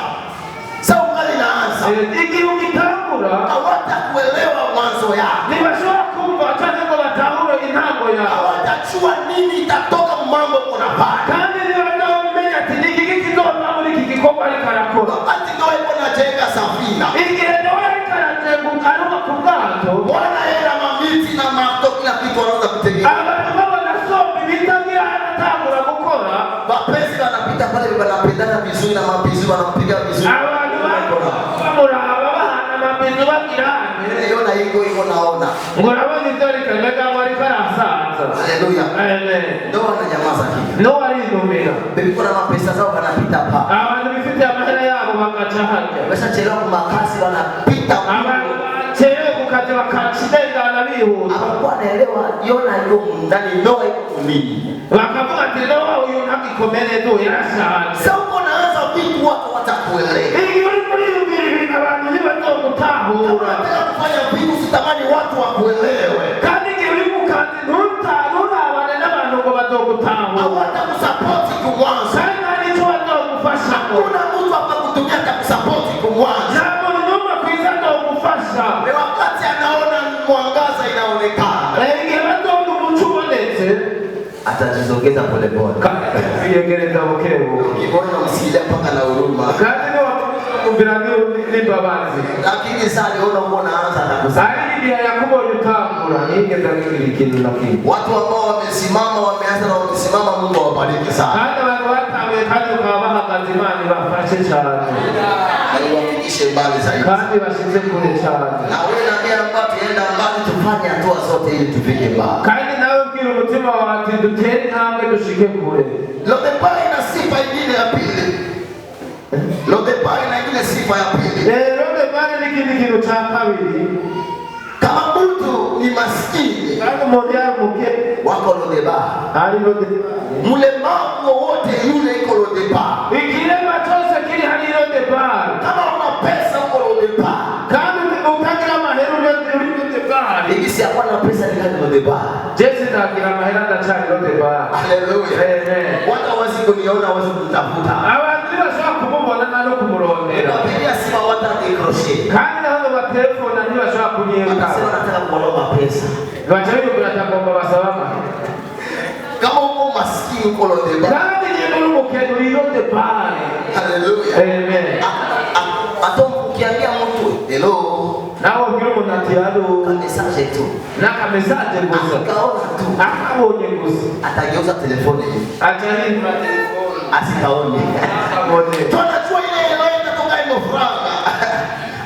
Sasa ungali naanza. Igihe ugitangura Hawatakuelewa mwanzo yako. ntibashobora kumva canke ngo batahure intango yawe. Hawatajua nini itatoka mambo unafanya. Kandi ntibazomenya ati ni iki kizova muri iki gikorwa ariko arakora. Wakati Noa yuko anajenga safina, Igihe Nowa yariko arajenga arubaka ubwato, Bwana yeye na mamiti na mato kila kitu anaanza kutengeneza. abantu babona asomba ibitagira aratangura gukora. Wapenzi wanapita pale wanapendana vizuri na mabizu wanampiga vizuri. Abantu bamuraba bahana amabizu bagirane. Niliona iko iko naona. Ngo urabona ibyo ariko mbega ngo ariko arasanza. Haleluya. Amen. Noa ananyamaza kimya. Nowa arinumira. Bebiko na mapesa zao wanapita pa. Abantu bifitiye amahera yabo bagaca harya. Wameshachelewa kwa makazi wanapita. Abantu bacerewe ku kazi bakaca bihuta. Hawakuwa wanaelewa Yona yuko ndani, Noa yuko nini. Bakavuga ati Nowa uyu ntagikomere du yarashaje. Sasa uko unaanza vitu watu watakuelewa. Igihe uriko uriyumvira ibintu abantu ntibazogutahura. Unataka kumwanzo. Kandi nta n'icyo bazogufashamo. Hakuna mtu atakutumia atakusapoti kumwanzo. Nta muntu n'umwe kwiza azogufasha. Ni wakati anaona mwangaza inaonekana, Igihe bazobona umuco ubonetse, atajizongeza polepole. kwiyegereza buke buke. Ukimwona msikilia mpaka na huruma, Kandi niwakumvira n'imbabazi. Lakini sasa aliona uko naanza atakusaidia. Ariko igihe yakubonye utangura ntiyigeze agira ikintu na kimwe. Watu ambao wamesimama, wameanza na wamesimama, Mungu awabariki sana Kandi abantu batanguye kandi bakaba bahagaze, Imana ibafashe cyane na iwafikishe mbali zaidi. kandi bashize kure cyane. Na wewe na mimi ambao tuenda mbali, tufanye hatua zote ili tufike mbali. Kandi nawe ubwira umutima wawe ati dutere intambwe dushike kure. Lodebar ina sifa ingine ya pili. Lodebar ina ingine sifa ya pili. Rero Lodebari n'ikindi kintu cya kabiri. Kama mtu ni maskini, Kandi umuntu yari umukene, wako Lodebar. ari Lodebari. Mlemavu wowote yule iko Lodebar. Ikirema cyose kiri hari Lodebari. Kama una pesa uko Lodebar. Kandi utagira amahera uri Lodebari. Ikisi hakuwa na pesa ni kama Lodebar. Je sinagira amahera ndacari Lodebari. Haleluya. Amen. Watu hawezi kuniona, hawezi kunitafuta. Abantu ntibashobora kumubona nta no kumurondera. Napigia simu hawatanikroshe. Kandi naho batelefona ntibashobora kunyitaho. Wanasema nataka kuomba pesa. Baca biyumvira ati agomba basaba amahera. Kama uko maskini uko Lodebar. Kandi niba uri umukene uri Lodebari. Haleluya. Amen. Hata ukiambia mtu hello, Nawe ubwira umuntu ati allô, message tu, n'akamessage gusa, akaona tu, akabonye gusa, atageuza telefoni hivi aca ahindura telefone, asikaone. akabone. Tunajua ile hello itatoka iko franga,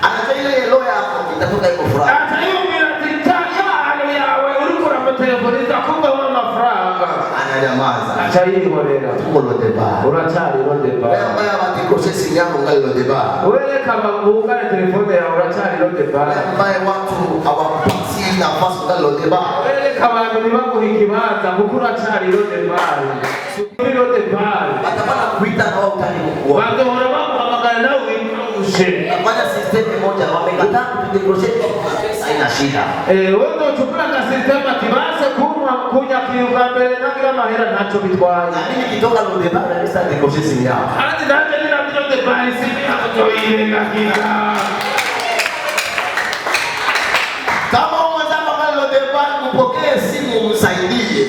anajua ile hello yako itatoka iko franga. Aca yumvira ati ta ya allô yawe uriko uramutelefoniza kuvamo amafaranga. Ananyamaza. Aca yihorera. Tuko Lodebar. Uracari Wewe Lodebari. ambaye hawatikoshe simu yako ngali Lodebar. Wereka wugare telefone yawe uracari Lodebari. Wewe ambaye watu hawakupatii nafasi ngali Lodebar. Wereka abantu ntibaguhe ikibanza kuko uracari Lodebari. Uri Lodebari. Watamana kuita na wao hutaki kukuona. Bagahora baguhamagara nawe witahushe. Nafanya system moja, wamekataa kutudekroshe, haina shida. Wewe ndochukura agasisitemu ati base kunywa kunyakira ubwa mbere ntagira amahera ntacyo bitwaye. Na mimi nikitoka Lodebar na mimi sasa dekroshe simu yao. Kandi nanjye ninabyo Lodebari siniyakuzoyirengagiza. Kama mwenzako angali Lodebar, upokee simu umsaidie.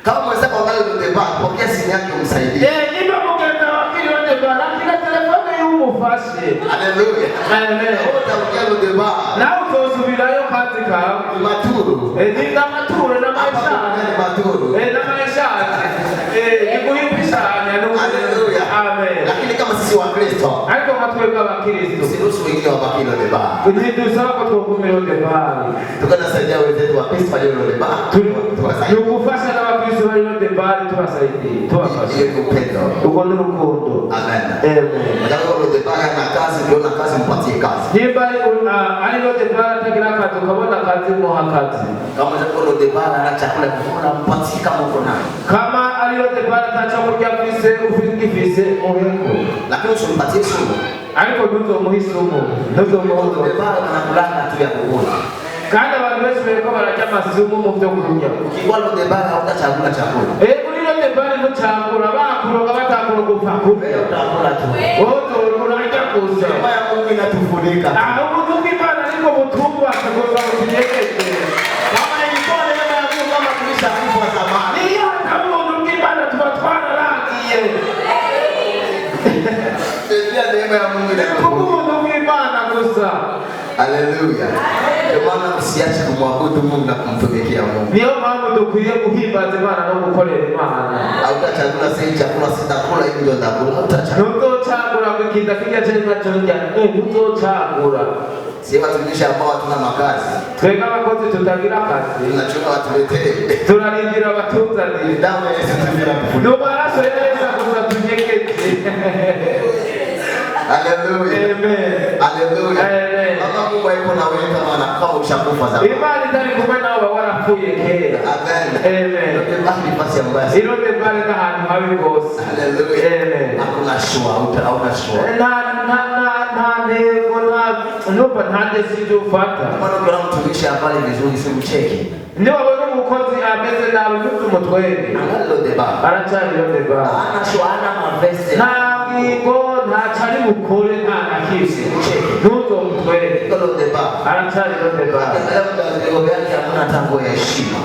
Kama mwenzako angali Lodebar, pokea simu yake umsaidie. Niba mugenzi wawe akiri Lodebari akira telefone y'umufashe. Haleluya. Amen. Wewe utarudia Lodebar. Nawe uzosubirayo kazi kawe. Ni maturu. Ni n'amaturo Hapa n'amayishane. ni maturu. N'amayishane. Ni guhimbishanya. Haleluya. Amen. Lakini kama sisi wa Kristo, Ariko nka twebwe abakristo, usiruhusu wengine wabaki Lodebar. ntidusaba ko twoguma Lodebari. Tukanasaidia wenzetu wa Kristo walio Lodebar. Ni Tuwasaidie. ugufasha n'abakristo bari Lodebari tubasaidiye tubafasha. Hiyo ni upendo. Urwo ni urukundo. Amen. Amen. Nataka Lodebar ana kazi, ukiona kazi mpatie kazi. Nimba ari Lodebari atagira akazi ukabona akazi muha akazi. Kama mwenzako Lodebar ana chakula kukula, mpatie kama uko nayo. Kama ari Lodebari ataco kurya afise ugifise muheko. Lakini usimpatie sumu. Ariko ntuzomuhe isumu ntuzomuhe. Lodebar anakulanga tu ya kukula. Kandi abantu benshi bariko bararya amasumu mu byo kurya. Ukikuwa Lodebar hautachagula chakula. Muri Lodebari ntucagura bakuroga batakuroga upfa kurya. Wewe utakula tu. Wowe urarya gusa. Neema ya Mungu inatufunika. Aho ubuntu bw'Imana ariko butwubaka gusa butunyegeze. Kama ilikuwa neema ya Mungu kama tulishakufa zamani. Niyo hataba ubuntu bw'Imana tuba twararangiye. Ndio neema ya Mungu inatufunika. Kubw'ubuntu bw'Imana gusa. Haleluya. Ndio maana msiache kumwabudu Mungu na kumtumikia Mungu. Niyo mpamvu dukwiye guhimbaza Imana no gukorera Imana. Hautachagula sasa chakula sitakula hivi ndio nitakula. Hautachagula. Ntuzocagura ngo ikintu kirya canke ntaco ndya. Ntuzocagura. Sisi watumishi ambao hatuna makazi, Twebwe abakozi tutagira akazi, tunachunga watuletee. turarindira abatuzanire. Damu ya Yesu tunakufunika. Ni amaraso ya Yesu gusa tunyegeje. Haleluya. Amen. Haleluya. Amen. Kama Mungu hayuko na wewe kama anakuwa ushakufa zamani. Imana itari kumwe nawe uba warapfuye kera. Amen. Amen. Lodebar ni nafasi ambayo. Lodebari n'ahantu habi rwose. Haleluya. Amen. Hakuna shua, hauna shua. Nta ntego nta numva nta décision ufata. Maana ukiona mtumishi avale vizuri si mcheke. Niwabona umukozi ameze nabi ntuzumutwenge. Angali Lodeba. Aracyari Lodebari. Hana choix, hana maveste. Nta ngingo, ntaco ari bukore, nta na kimwe, ntuzomutwenge. Iko Lodeba. Aracyari Lodebari. Akiangalia mgandego yake hakuna hata nguo ya heshima.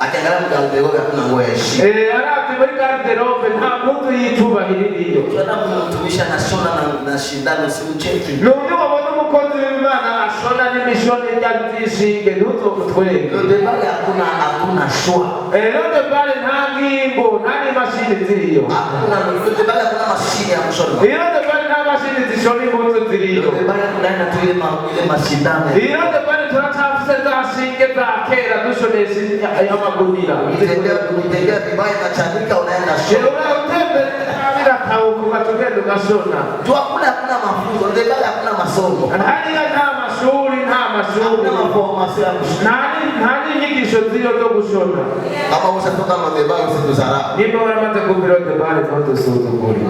Akiangalia mgandego hakuna nguo ya heshima. Eh, aravye muri garde-robe nta mpuzu y'icubahiro iriyo. Ukiona mtumishi anashona na shindano usimcheki. Nubwo wabona umukozi w'Imana ashona n'imishoni irya vy'ishinge, ntuzomutwenge. Lodeba hakuna choix. Lodebari nta ngingo, nta n'imashini ziriyo. Hakuna Lodeba, hakuna mashine ya kushona. Lodebari nta mashini zishona impuzu ziriyo. Lodeba kunaenda tu ile mashindano. Lodebari turacafise za shinge za kera dushonesha amagunira. Ukitembea vibaya inachanika unaenda shona. Utembere biratauka ugaca ugenda ugashona. Tu hakuna mafunzo, Lodeba hakuna masomo. Hariya nta mashuri, nta mashuri. Hakuna maformation ya kushona. Nta n'inyigisho ziriyo zo gushona. Kama ushatoka Lodeba usitudharau. Nimba waramaze kumva Lodebari ntudusuzugure.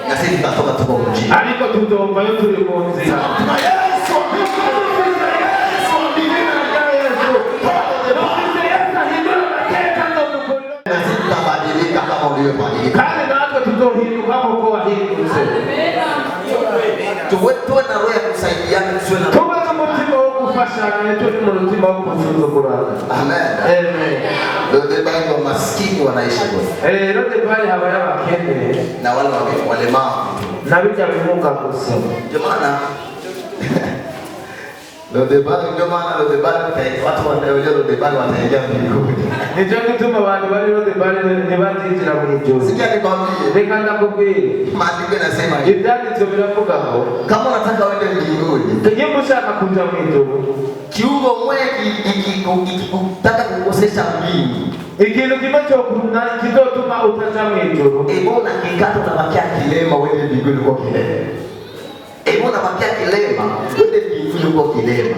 Na sisi tutatoka tuko mjini. Ariko tuzomvayo turi mu nzira. Tuna Yesu. Na sisi tutabadilika kama ulivyobadilika. Kandi natwe tuzohinduka nk'uko wahindutse. Tuwe na roho ya kusaidiana, tusiwe na Tube n'umutima wo gufashanya, turi mu mutima wo gusuzugurana. Amen. Amen. Lodeba ndio maskini wanaishi kule. Lodebari habayo abakene Na wale walemavu. na bijya bimuga gusa. Ndio maana Lodeba, ndio maana Lodeba watu wanaojua Lodeba wataingia mbinguni. Nicyo gituma abantu bari Lodebari ntibazinjira mu ijuru. Sikia nikwambie, Reka ndakubwire, maandiko yanasema hivi. ibyanditswe biravuga ngo Kama unataka uende mbinguni, nimba ushaka kuja mu ijuru, kiungo mmoja ikikutaka kukosesha mbingu, ikintu kimwe cyokuna kizotuma utaja mu ijuru, ebo unakikata unabakia kilema uende mbinguni uko kilema. Ebo unabakia kilema uende mbinguni uko kilema.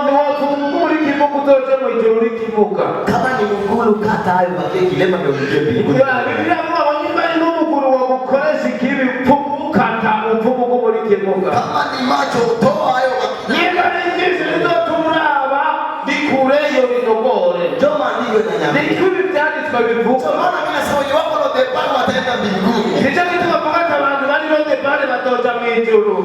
Ntiwotunga kimuga uzoje mu ijuru uri kimuga. Kama ni mgulu kata hayo bakie kilema ndio uingie mbinguni. Bibiliya ivuga ngo nimba ari n'umuguru wagukoresha ikibi ukata upfumu muri kimuga. Kama ni macho toa hayo bakie. Nimba ari ijisho rizotuma uraba rikureyo rinogore. Ndio maandiko yananiambia. Niko ibi byanditswe bivuga. Ndio maana mimi nasema wenye wako Lodeba wataenda mbinguni. Nicyo gituma mvuga ati abantu bari Lodebari bazoja mu ijuru.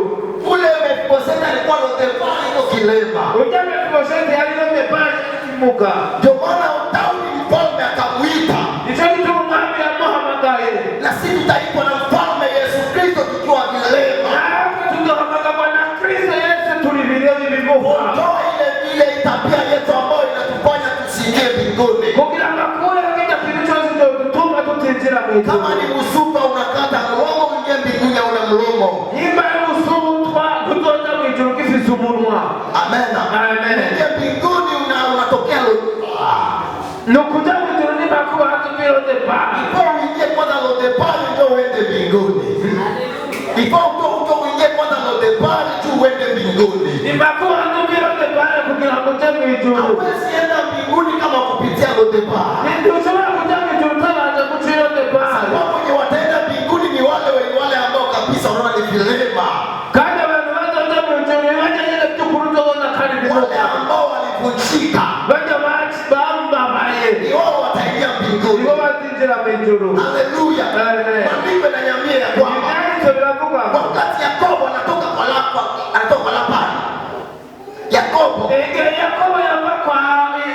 Ule Mefiboseti alikuwa Lodeba iko kilema. Urya Mefibosheti yari Lodebari kimuga. Ndio maana Daudi mfalme akamuita. Nicyo gituma umwami yamuhamagaye. Na sisi tutaitwa na mfalme Yesu Kristo tukiwa vilema. Natwe tuzohamagarwa na Kristo Yesu turi birebe ibimuga. Ondoa ile tabia yetu ambayo inatufanya tusiingie mbinguni. Kugira ngo akureho kirya kintu cyose cyotuma tutinjira mu ijuru. Kama ni msupa unakata mlomo uingie mbinguni hauna mlomo. Nimba ari usubutwa ntuzoja mu ijuru ugifise umunwa. Amen. Amen. Uingie mbinguni unatokea Lodeba. Ni ukuja mu ijuru nimba kuba hatubwira Lodebari. Before uingie kwanza Lodeba ndio uende mbinguni. Before uto uingie kwanza Lodeba tu uende mbinguni. Nimba kuba hatubwira Lodebari kugira ngo uje mu ijuru. Hauwezi enda mbinguni kama kupitia Lodeba. Ntidushobora kuja mu ijuru utabanje guca i Lodebari. Sababu wenye wataenda mbinguni ni wale ambao kabisa unaona ni vilema. Kandi abantu bazoja mu ijuru ntibajya nyine by'ukuri uzobona kandi Wale bimuga. ambao walivunjika Bajya bambabaye ni wao wataingia mbinguni. nibo bazinjira mu ijuru. Haleluya. Amen. Maandiko yananiambia ya kwamba Ibyanditswe biravuga ngo wakati Yakobo anatoka kwa Labani. Yakobo igihe Yakobo yava kwa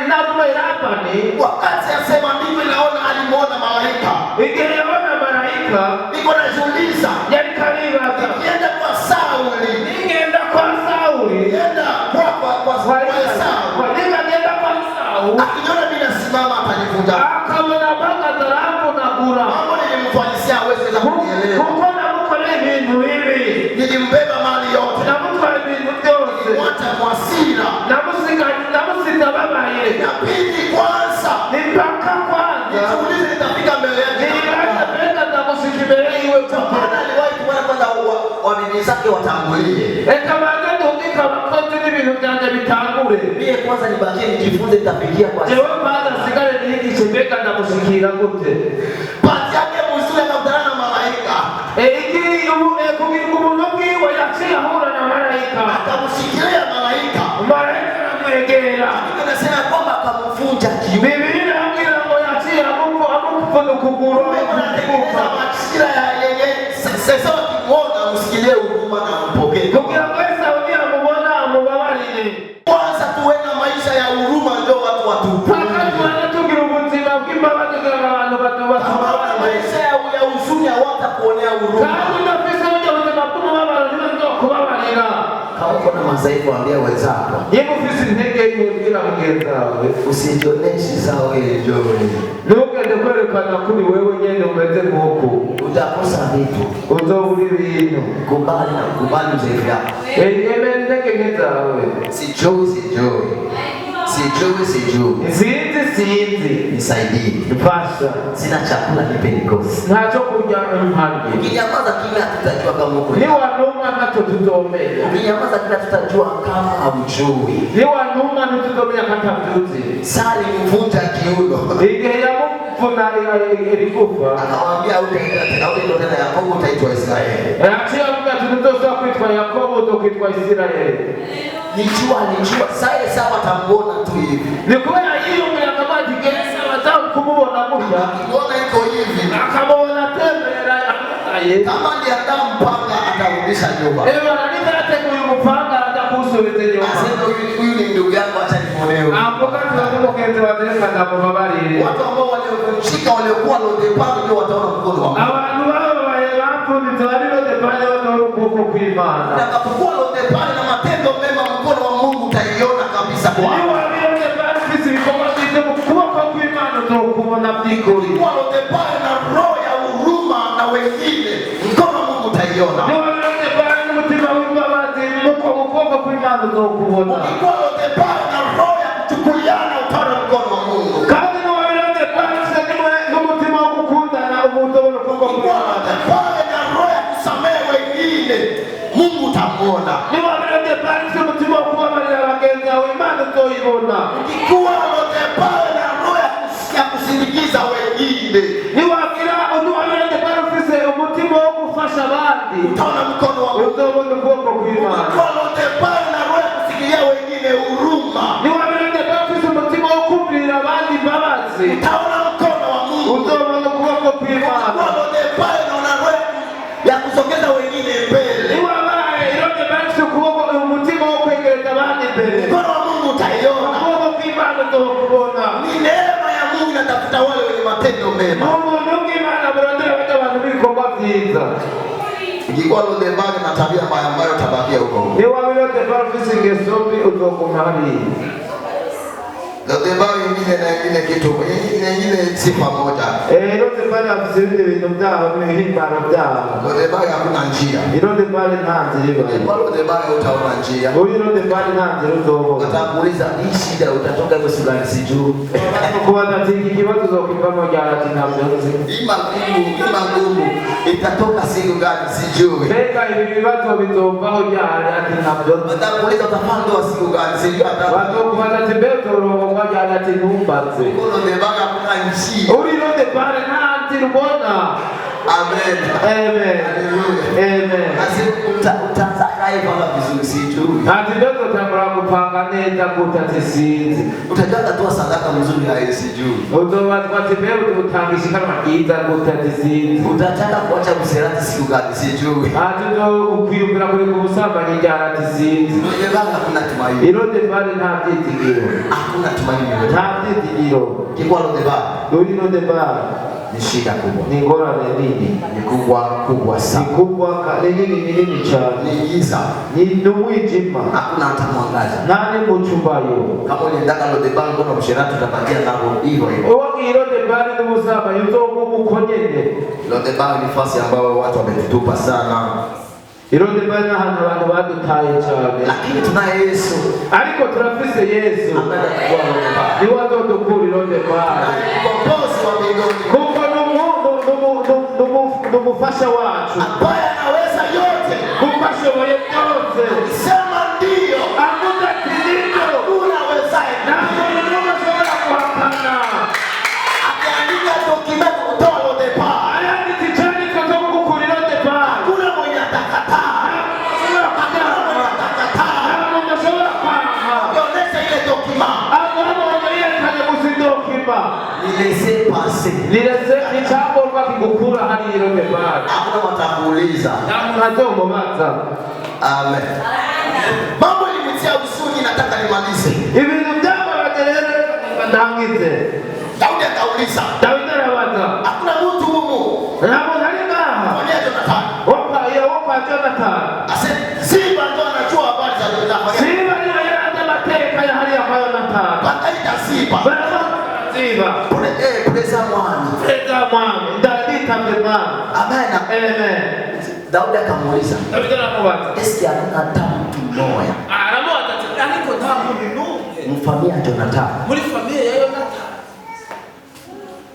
narume Labani, wakati asema ndivyo naona alimuona malaika. igihe yabona marayika, Niko najiuliza yariko aribaza, nikienda kwa Sauli, ningenda kwa Sawuli, nikienda kwa Esau, niba ngenda kwa Sawu, akiniona mimi nasimama atanivunja. akabona mpagaze aramvunagura, Mambo nilimfanyisia hawezi weza kunielewa. kuko namukoreye ibintu bibi, Nilimbeba mali yote, namutwaye ibintu byose, nilimwacha kwa hasira. namusize ababaye. Inabidi kwanza Ni mpaka kwanza nijiulize nitafika mbele yake. nibaze mbega ndamushika imbere yiwe gute. Bwana aliwahi kuona kwanza wabibi zake watangulie. Reka banze ndungike abakozi n'ibintu byanjye bitangure. Mie kwanza nibakie nijifunze nitafikia kwa Jewe kwanza nsigare niyigishe mbega ndamushikira gute. Pati yake mzuri akakutana na malaika. Kugira ngo ubuntu bwiwe yaciye ahura na marayika. Akamshikilia malaika. Marayika aramwegera. Andiko inasema kwamba akamvunja. Alimvunja kiuno. Bibiliya irambwira ngo yaciye amuvuna ukuguru. Anatengeneza majira ya yenye sasa wakimwona msikilie huruma na mpokee. Kugira ngo Esawu niyamubona amubabarire. Kwanza tuwe na maisha ya huruma ndio watu Paka watuhukumu. tubanze tugira ubuzima bw'imbabazi kugira ngo abantu Kama una batubabarire. maisha ya huzuni hawatakuonea huruma. Kandi udafise burya buzima bw'umubabaro ntibazokubabarira. Kama uko na madhaifu, ambia wenzako, Niba ufise intege nke bwira mugenzi wawe. usijioneshe sawa wewe ndio wewe. Ntugende kwerekana kuri wewe nyene umeze nk'uku. Utakosa vitu. Uzobura ibintu. Kubali na kubali udhaifu yako. Emera intege nke zawe. Sijui, sijui. Sijui, sijui. Sinzi, sinzi. Nisaidie. Mfasha. Sina chakula, nipe nikose. Ntacyo kurya mpange. Ukinyamaza kimya, tutajua kama uko. Niwanuma ntacyo tuzomenya. Ukinyamaza kimya, tutajua kama haujui. Niwanuma ntituzomenya ko atavyuzi. Sasa alimvunja kiuno. Igihe yamuvuna irigufa, Akamwambia hutaitwa tena, hutaitwa tena Yakobo, utaitwa Israeli. yaciye avuga ati ntuzosubira kwitwa Yakobo, uzokwitwa Isirayeli. Nijua, nijua. Sasa sawa atamuona tu hivi. Ni kubera yiyumvira akavuga ati gesa baza kumubona gutya, Akimuona iko hivi. akamubona atembera amugaye. Kama aliandaa mpanga atarudisha nyuma. Ebana niba yateguye umupanga araza kuwusubiza inyuma. Asema huyu ni ndugu yangu, acha nimuonewe. Avuga ati uyu ni mugenzi wanje reka ndamubabarire. Watu ambao waliovunjika waliokuwa Lodebari ndio wataona mkono wa Mungu. Abantu bababaye bapfunditse bari Lodebari batora ukuboko kw'Imana. Utakapokuwa Lodebari na matendo mema, mkono wa Mungu utaiona kabisa Iyo kwa. waba Lodebari ufise ibikorwa byiza mu kuboko kw'Imana uzokubona by'ukuri. Kuwa Lodebari na roho ya huruma na wengine, mkono wa Mungu utaiona. Niba Lodebari n'umutima w'imbabazi muko mu kuboko kw'Imana uzokubona. Ukikuwa Lodebari na roho ya kuchukuliana, utaona mkono wa Mungu. Kandi niba Lodebari ufise n'umutima wo gukundana uzobona ukuboko Ukikuwa kw'Imana. Lodebari na roho ya kusamehe wengine, Mungu utamuona. Niba Lodebari ufise umutima wo kubabarira bagenzi bawe Imana uzoyibona. Ukikuwa Lodebari na roho ya kusindikiza wengine, Niwagira niba Lodebari ufise umutima wo gufasha abandi utaona mkono wa Mungu. uzobona ukuboko kw'Imana. Ukikuwa Lodebari na roho ya kusikilia wengine huruma, Niba Lodebari ufise umutima wo kumvirira abandi imbabazi utaona mkono wa Mungu. uzobona ukuboko kw'Imana. Ukikuwa Lodebari na una roho ya kusogeza wengine mbele, Niwabaye Lodebari ufise ukuboko umutima wo kwegereza abandi imbere mkono wa Mungu utaiona. ukuboko kw'Imana uzokubona. Ni neema ya Mungu inatafuta wale wenye matendo mema. Ubuntu bw'Imana burondera barya bantu b'ibikorwa byiza. Ukikuwa Lodebari na tabia mbaya ambayo utabakia huko huko. Niwaba Lodebari ufise ingeso mbi uzoguma hariya. Lodebari ingine na ingine kitu ingine ingine sifa moja. Lodebari afise ibindi bintu byaho n'ibihimbano byaho. Lodebari hakuna njia. Lodebari nta nzira ibayo. Ukikuwa Lodebari utaona njia. Uri Lodebari nta nzira uzobona. Watakuuliza hii shida utatoka hiyo sura sijui. Kubaza ati iki kibazo uzokivamo ryari ati ntabyo nzi. Hii magumu, hii magumu itatoka siku gani sijui. Mbega ibi bibazo bizovaho ryari ati ntabyo nzi. Watakuuliza utafanya ndoa siku gani sijui hata. Bazokubaza ati mbe uzorongorwa ryari ati ntumbaze. Uko Lodebari hakuna njia. Uri Lodebari nta nzira ubona. Amen. Amen. Haleluya. Amen. Asi utaanza kae panga vizuri sijui. Ati mbe uzotangura gupanga neza gute ati sinzi. Utajua atatoa sadaka mzuri hayo sijui. Uzobazwa ati mbe utanga ishikanwa ryiza gute ati sinzi. Utataka kuacha usherati siku gani sijui. Ati ukwiyumvira kureka ubusambanyi ryari ati sinzi. Lodebari hakuna tumaini. Lodebari nta byizigiro. Hakuna tumaini yoyote. Nta byizigiro. Ukikuwa Lodebari Uri Lodebari ni shida kubwa. ni ingorane nini. Ni kubwa kubwa Ni sana. kubwa ni nini, ni nini cyane. Ni giza. Ni umwijima. Hakuna hata mwangaza. Nta n'umuco ubayo. Kama uliendaka Lodebari mbona usherati utabakia nabo hivyo hivyo. Uwagiye Lodebari n'ubusambanyi uzoguma uko nyene. Lodebari ni fasi ambayo watu wametutupa sana. Lodebari ni ahantu abantu badutaye cyane. Lakini tunaye Yesu Ariko turafise Yesu ambaye atakuwa Lodebari. niwe azodukura Lodebari. Mkombozi wa mbinguni Kuko ni umufasha wacu. ambaye anaweza yote. Kuko ashoboye byose. Sema ndio, Avuga ati nibyo. hakuna awezaye. Nta muntu n'umwe ashobora guhakana. Akiandika document kutoa Lodebari, Aranditse icyandiko cyo kugukura Lodebari. hakuna mwenye atakataa. Hakuna mwenye atakataa. Nta muntu ashobora kwanka. Akionyesha ile document, Amuhabonye yerekanye gusa Ni laissez-passer. Ni laissez ni icyangombwa kigukura hariya i Lodebari. Hakuna watakuuliza. Nta muntu azomubaza. Amen. Mambo ilinitia huzuni, nataka nimalize. Ibintu byambabaje rero ndangize. Daudi akauliza, Dawidi arabaza, hakuna mtu humu nta muntu ari ngaha familia ya Jonathan? wo kwa wo kwa Jonathan? Ase Ziba ndo anajua habari za Jonathan. Siba niwe yari azi amateka ya hariya kwa Yonatani. Wakaita Ziba. Baramuhamagara Ziba. Preza mwami. Perezida mwami, ndaritabye mwami. Amen. Amen. Daudi akamuuliza, Dawidi aramubaza, eske hakuna hata mtu mmoja Aramubaza ati ariko nta muntu n'umwe mfamilia ya Jonathan? muri famille ya Yonatani?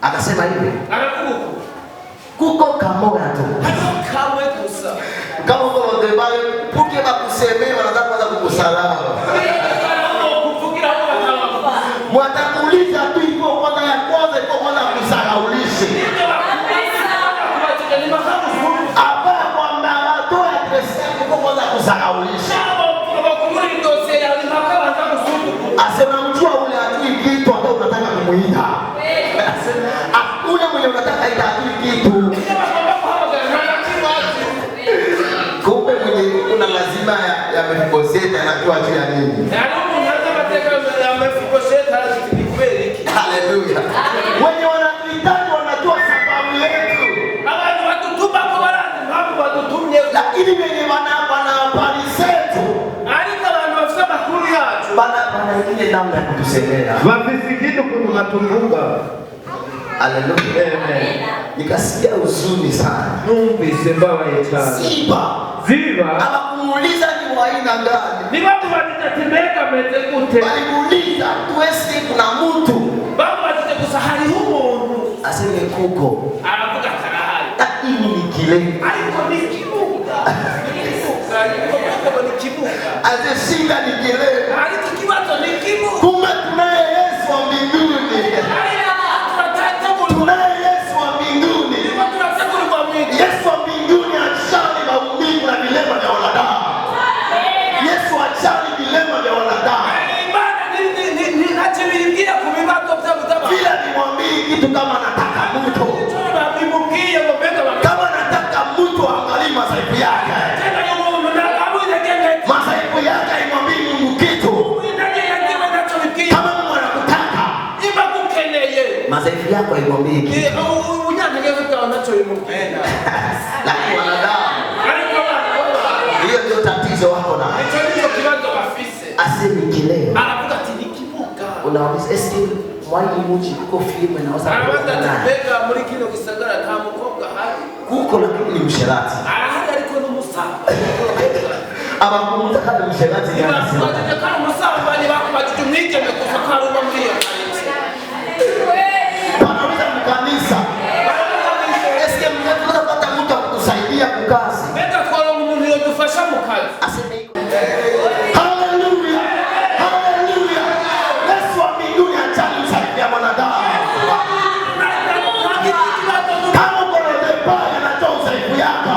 Akasema hivi, Aravuga uku, kuko kamoya tu. hariho kamwe gusa. Kama uko Lodebari, puke bakusemee wanataka kwanza kukusalama. Kuvugira aho bataba. Watakuuliza tu iko kwanza ya kwanza iko kwanza kusahaulishe. Hapa kwamba watoe adresi yako iko kwanza kusahaulisha. Asema mjua ule ajui kitu hata unataka kumuita. Ule mwenye unataka ita ajui kitu. Kumbe mwenye kuna lazima ya Mefiboseti anajua juu ya nini. Haleluya. Wenye wanatuhitaji wanajua sababu yetu. Lakini wenye wana habari zetu bana ingine namna ya kutusemea. Bafise ikindi ukuntu batuvuga. Haleluya. Amen. Nikasikia huzuni sana. Numvise mbabaye cyane. Ziba Ziba hawakuuliza ni wa aina gani. Ntibamubajije ati mbega ameze gute? Walimuuliza tu eske kuna mtu Bamubajije gusa hariho umuntu. aseme kuko. Aravuga ati arahari. Lakini ni kile. Ariko ni ikibuga. Ni ikibuga. Ariko ni ikibuga. Azeshinda ni kile. Ariko ikibazo ni ikibuga. Kumbe tunaye Yesu wa mbinguni. Tunaye Yesu wa mbinguni. Yesu wa mbinguni ajali maumivu na vilema vya wanadamu. Yesu ajali vilema vya wanadamu. Vile nimwambii kitu kama nataka mtu. Kama nataka mtu angalie masaibu yake. Masaibu yake haimwambii Mungu kitu. Kama Mungu anakutaka, masaibu yako haimwambii kitu. Lakini wanadamu, hiyo ndio tatizo wako na. Asemi kileo. Unauliza eske mwali muji kuko filmu inaweza Arabaza ati kuona. mbega muri kino gisagara nta mukobwa ahari? Kuko lakini ni msherati. Arahari ariko ni umusambanyi. Abakumutaka kama msherati ni anasema. Ntibakubajije ko ari umusambanyi, bakubajije umwigeme gusa ko ari uwo muri iyo karitsiye. Panauliza mkanisa. Eske mnaweza kupata mtu akukusaidia kukazi? Mbega tworonka umuntu yodufasha mu kazi? Aseme iko. Haleluya. Haleluya. Yesu wa mbinguni ajali usaidia mwanadamu. Kama uko na debaya anatoa udhaifu yako.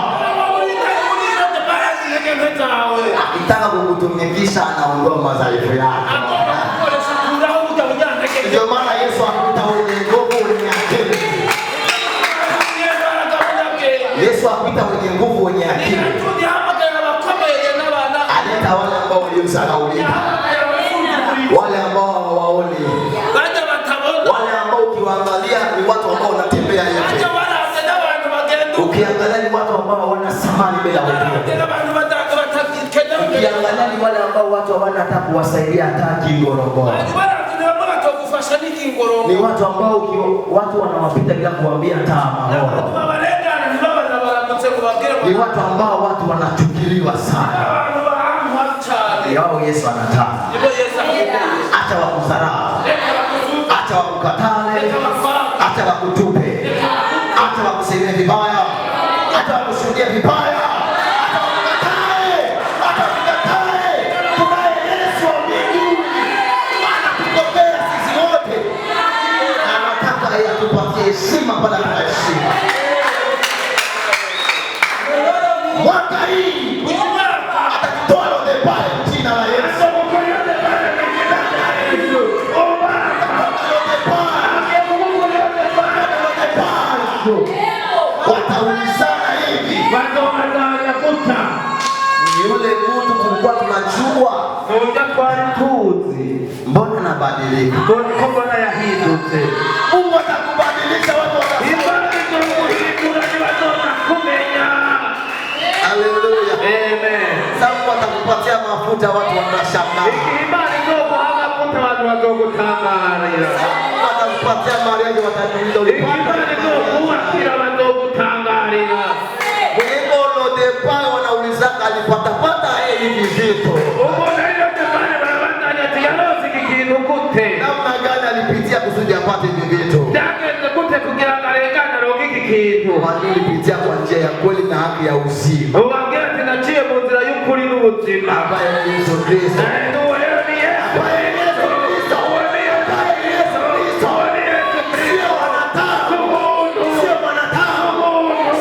Akitaka kukutumikisha anaondoa madhaifu yako. Ndio maana Yesu akuita wenye nguvu, wenye akili. Yesu akuita wenye nguvu, wenye akili. Aleta wale ambao waliodharaulika, wale ambao hawaoni, wale ambao ukiwaangalia ni watu ambao wanatembea hivi. Ukiangalia ni watu ambao hawana thamani mbele ya wengine. Ukiangalia ni wale ambao watu hawana hata kuwasaidia hata kingorongoro. Ni watu ambao watu wanawapita bila kuambia hata mahoro. Ni watu ambao watu wanachukiliwa sana. Yao Yesu anataka. Acha wakudharau, acha wakukatale, acha wakutupe, acha wakusemee vibaya, acha wakushuhudie vibaya, acha wakukatae, acha wakukatae. Tunaye Yesu wa mbinguni anatupokea sisi wote, anataka yeye atupatie heshima pale tunaheshima. Mwaka hii atatutoa Lodebari kwa jina la Yesu. Lodebari. Nurya twari tuzi. Mbona nabadilika? Ko mbona yahindutse. Mungu atakubadilisha, watu watasema. Imana izoguhindura ntibazoza kumenya. Haleluya. Amen. Sasa Mungu atakupatia mafuta, watu watashangaa. Igihe Imana izoguha amavuta abantu bazogutangarira. Mungu atakupatia mariage, watajiuliza Igihe ulipata. Imana izokubakira bazogutangarira. Mwenye Lodebari wanaulizaka alipatapata yeye hivi vitu. Umuntu ari Lodebari barabandanya ati yaronse iki kintu gute? Namna gani alipitia kusudi apate hivi vitu? Byagenze gute kugira ngo arengane aronke iki kintu? Walipitia kwa njia ya kweli na haki ya uzima, Ubabwira ati naciye mu nzira y'ukuri n'ubuzima. ambaye ni Yesu Kristo. Uwo rero ni Yesu. Ambaye ni Yesu Kristo. Uwo ni Yesu Ambaye ni Yesu Kristo. Uwo ni Yesu Sio Kristo. wanadamu, Umuntu. sio wanadamu,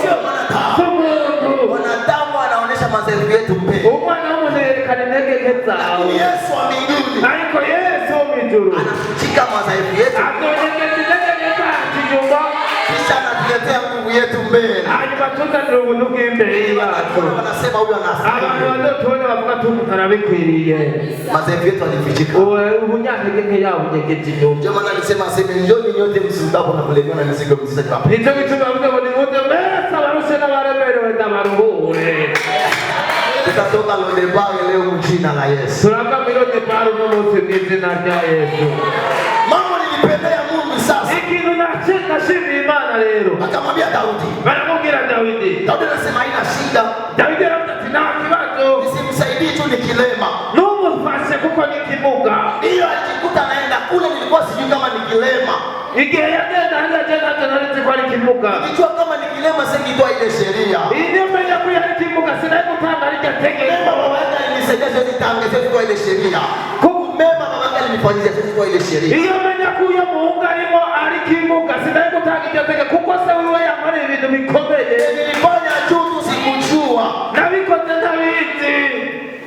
sio wanadamu. Umuntu. Wanadamu wanaonyesha madhaifu yetu mbele, Umwana w'umuntu yerekana intege nke zawe. lakini Yesu wa mbinguni Ariko Yesu wo mw'ijuru anafuchika madhaifu yetu, azonyegeza intege nke zacu inyuma, kisha anatuletea nguvu yetu mbele. hanyuma tuzanire ubuntu bw'imbere yacu. Wanasema huyu Abantu anastahili. bazotubona bavuga ati umuntu arabikwiriye. Madhaifu yetu alifichika. Ubunyantege nke yabo unyegeje inyuma. Ndio maana alisema aseme njoni nyote msumbukapo na kulemewa na mizigo mizito niwape. Nicyo gituma bavuga ngo nimuze mwese abarushe n'abaremerewe ndabaruhure. Tutatoka Lodebari leo mjina la Yesu. Turava muri Lodebari uno munsi mw'izina rya Yesu. Mambo nilipendea Mungu sasa. Ikintu nashimiye Imana rero, Akamwambia Daudi. baramubwira Dawidi. Daudi anasema haina shida. Dawidi aravuga ati nta kibazo, Nisimsaidii tu ni kilema. numufashe kuko ni kimuga. Hiyo alijikuta anaenda kule, nilikuwa sijui kama ni kilema. Igihe yagenda hariya je ntacyo nari nzi ko ari kimuga. Nilijua kama ni kilema singitoa ile sheria. Iyo menya ko yari kimuga sinari gutanga rirya tegeko. Mema baba yake alinisaidia siwezi tange, siwezi kutoa ile sheria. Mema baba yake alinifanyia siwezi kutoa ile sheria. Iyo menya ko uyo muhungu arimo ari kimuga sinari gutanga iryo tegeko kuko se wiwe yankoreye ibintu bikomeye. Nilifanya juu tu sikujua. Nabikoze ntabizi.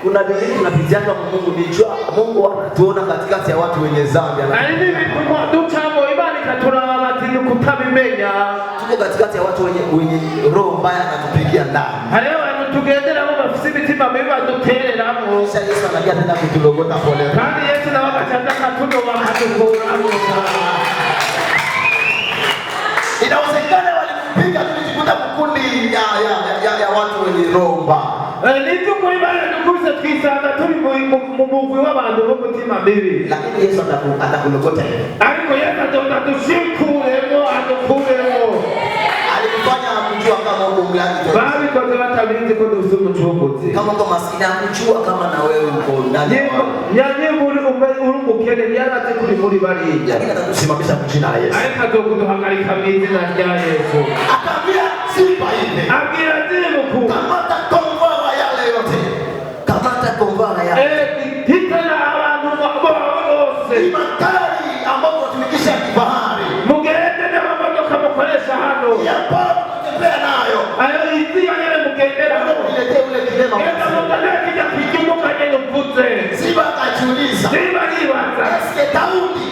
Kuna vingine tunapitiaka Mungu nijua Mungu anatuona katikati ya watu wenye dhambi. Hari n'ibintu ducamo Imana ikaturaba ati ni ukutabimenya. Tuko katikati ya watu wenye roho mbaya anatupigia ndani. Hariho abantu tugenderamo bafise imitima mibi badutereramo. Kisha Yesu anakuja tena kutulogota pole. Kandi Yesu nawe agaca aza akatunoba akadukuramo. Inawezekana walikupiga tulijikuta mkundi ya watu wenye roho mbaya. Ni by'ukuri baradukubise twisanga turi mu mugwi w'abantu b'umutima mibi. Lakini Yesu atakulogota hivi. Ariko Yesu azoza adushikuremo adukuremo. Alikufanya hakujua kama uko mlaji tena. Babikoze batabizi ko dufise umucunguzi. Kama uko maskini hakujua kama na wewe uko ndani. Nyamwe uri umukene ntiyarazi ko uri muri bariya. Lakini atakusimamisha kwa jina la Yesu. Ariko azokuduhagarika mu izina rya Yesu. Akaambia Ziba hivi. Abwira Zibuku Kamata komvara yale yote. Kamata komvara yale. Hitana abantu bawe bose. Ni magari ambayo tunatumikisha kifahari. Mugende n'amamodoka mukoresha hano. Ya paa kutembea nayo. Ayo izi yonyene mugenderamo. Niletee ule kilema. Genda muzane kijya kikimuka nyene mvuze. Ziba akajiuliza. Ziba aribaza. Eske Daudi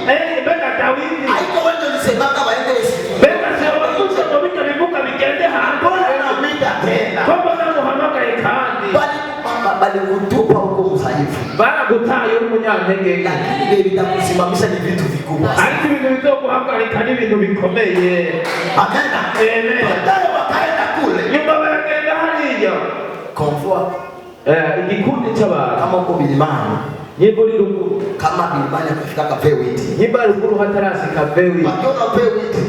Mbega Dawidi. haiko wewe ndio ulisemaka waende Mbega se wavuze ngo bijya bimuka bigende hanze. Mbona unamwita tena? Ko mbona muhamagaye kandi. Bali balikutupa huko mdhaifu. Baragutaye uri umunyantege nke. Lakini vile vitakusimamisha ni vitu vikubwa. Ariko ibintu bizoguhagarika ni ibintu bikomeye. Amen. Amen. Baadaye wakaenda kule. Nyuma baragenda hariya. Komvua Igikundi cy'abantu. kama uko milimani, Nyimba uri ruguru. kama milimani akafika Vewiti. Nyimba ruguru hatarashika Vewiti. Wakiona Vewiti,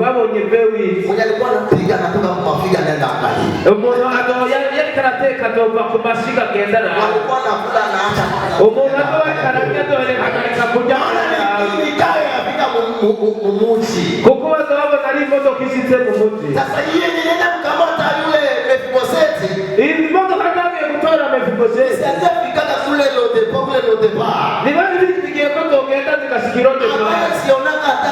Babonye Vewiti. mwenye alikuwa anapiga anatoka kumapiga anaenda angalia. Umuntu yariko arateka azova ku mashiga agenda nabi. Walikuwa anakula anaacha. Umuntu azoba ariko ararya azohagarika kurya. Naona ni gari anafika mumuji. Kuko baza babona ari imodoka ishitse mu muji. Sasa yeye nilienda kukamata yule Mefiboseti. Iyi modoka zagiye gutora Mefibosheti. Sasa fikaka kule Lodepa kule Lodepa. Ntibari bizigiye ko zogenda zigashika i Lodebari. Ambaye sionaka hata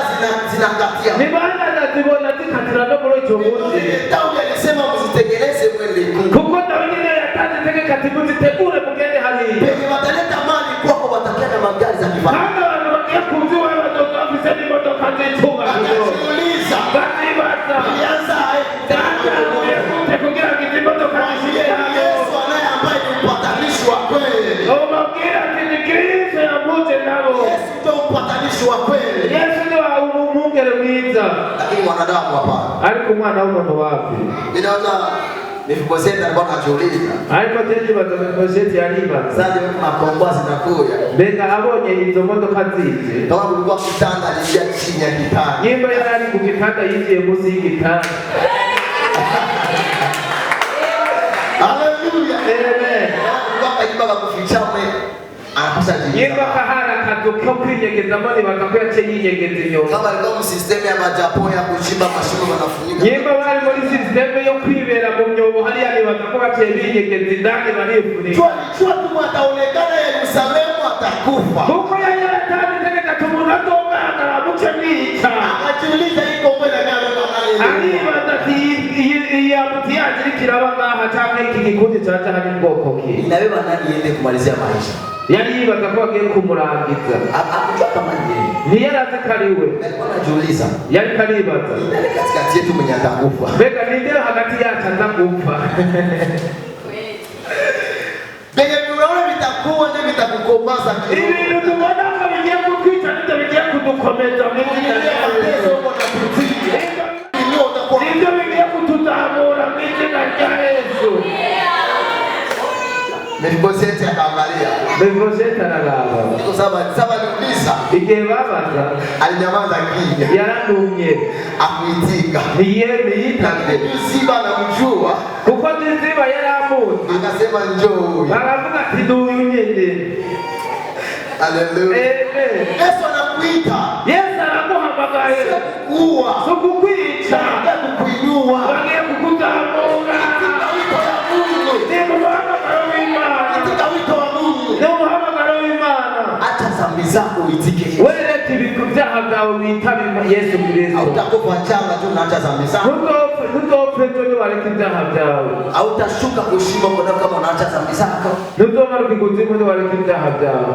zinakatia. Ntibari banazibona zikatira no muri ico muji. Daudi alisema msitengeneze mwende kuu. Kuko Dawidi niwe yatanze itegeko ati muzitegure mugende hariya. Penye wataleta mali kwako watakia na magari za kifahari. Kandi abantu bagiye kuza iwawe bazoza bafise n'imodoka z'icubahiro. Akajiuliza, Bazibaza. ilianza Zatanguye gute kugira ngo izi modoka zishike hano? Yesu anaye ambaye ni mpatanishi wa kweli. Ubabwira ati Kristo yampuje nabo. Yesu ndio mpatanishi wa kweli, Yesu ni wa umwungere mwiza, lakini mwanadamu hapana. Ariko umwana w'umuntu wapi? Ninaona Mefiboseti alikuwa anajiuliza, Ariko je ndibaza Mefibosheti yaribaza, sasa makomboa zinakuya mbega abonye izo modoka zije, kama kulikuwa kitanda, aliingia chini ya kitanda. Nimba yari ari ku gitanda yinjiye munsi y'igitanda. Haleluya! Amen. Kama kulikuwa kajumba ka kufichama, anapasha Nimba jiingiza. kahari akazu ko kwinyegezamo, nibaza ko yaciye yinyegeza inyuma. Kama alikuwa msistemu ya majapo ya kuchimba mashimo wanafunika. Nimba bari muri sisiteme yo kwibera mu myobo hariya, nibaza ko baciye binyegeza indani barifunika. Jua alijua tu ataonekana Yerusalemu atakufa. Kuko yari yaratanze itegeko ati umuntu azogaragara muce mwica. Akajiuliza iko kweli nani nani. Aribaza ati iyi amuti yacu iriko iraba ngaha canke iki gikundi caca hari bwoko ki? Inabeba nani iende kumalizia maisha? Yari yibaza ko bagiye kumurangiza. Hakujua kama ni yeye. Ntiyari azi ko ari we. Alikuwa anajiuliza, Yariko aribaza, ni nani katikati yetu mwenye atakufa? Mbega ninde hagati yacu aza gupfa? Venye unaona vitakuwa ndio vitakukomaza kiroho. Ibintu tubona ko bigiye kutwica nibyo bigiye kudukomeza mu izina Ile rya mateso Yesu. uko unapitia. Ndio utakuwa Nibyo bigiye kutuzamura mu izina rya Yesu. Mefiboseti akaangalia. Mefibosheti araraba. Niko saba saba aliuliza, Igihe babaza, alinyamaza kimya. yaranumye. Akuitika. Ntiyitabye. Lakini Ziba anamjua, Kuko Ziba yari amuzi. akasema njoo huyu. Baravuga ati n'uyu nyene. Haleluya. Amen. Yesu anakuita. Yesu araguhamagaye. Sio kukuua. Si ukukwica. Anakuja kukuinua. Bagiye kukuzamura. Katika wito ya Mungu. Ni umuhamagaro w'Imana. Katika wito wa Mungu. Ni umuhamagaro w'Imana. Acha dhambi zako uitike Yesu. Wereka ibyaha byawe witabe Yesu Kristo. Hautakufa changa tu unaacha dhambi zako. Ntuzopfe, ntuzopfe ejo niwareka ibyaha byawe. Hautashuka kushimo kwa kama unaacha dhambi zako. Ntuzomanuka ikuzimu niwareka ibyaha byawe.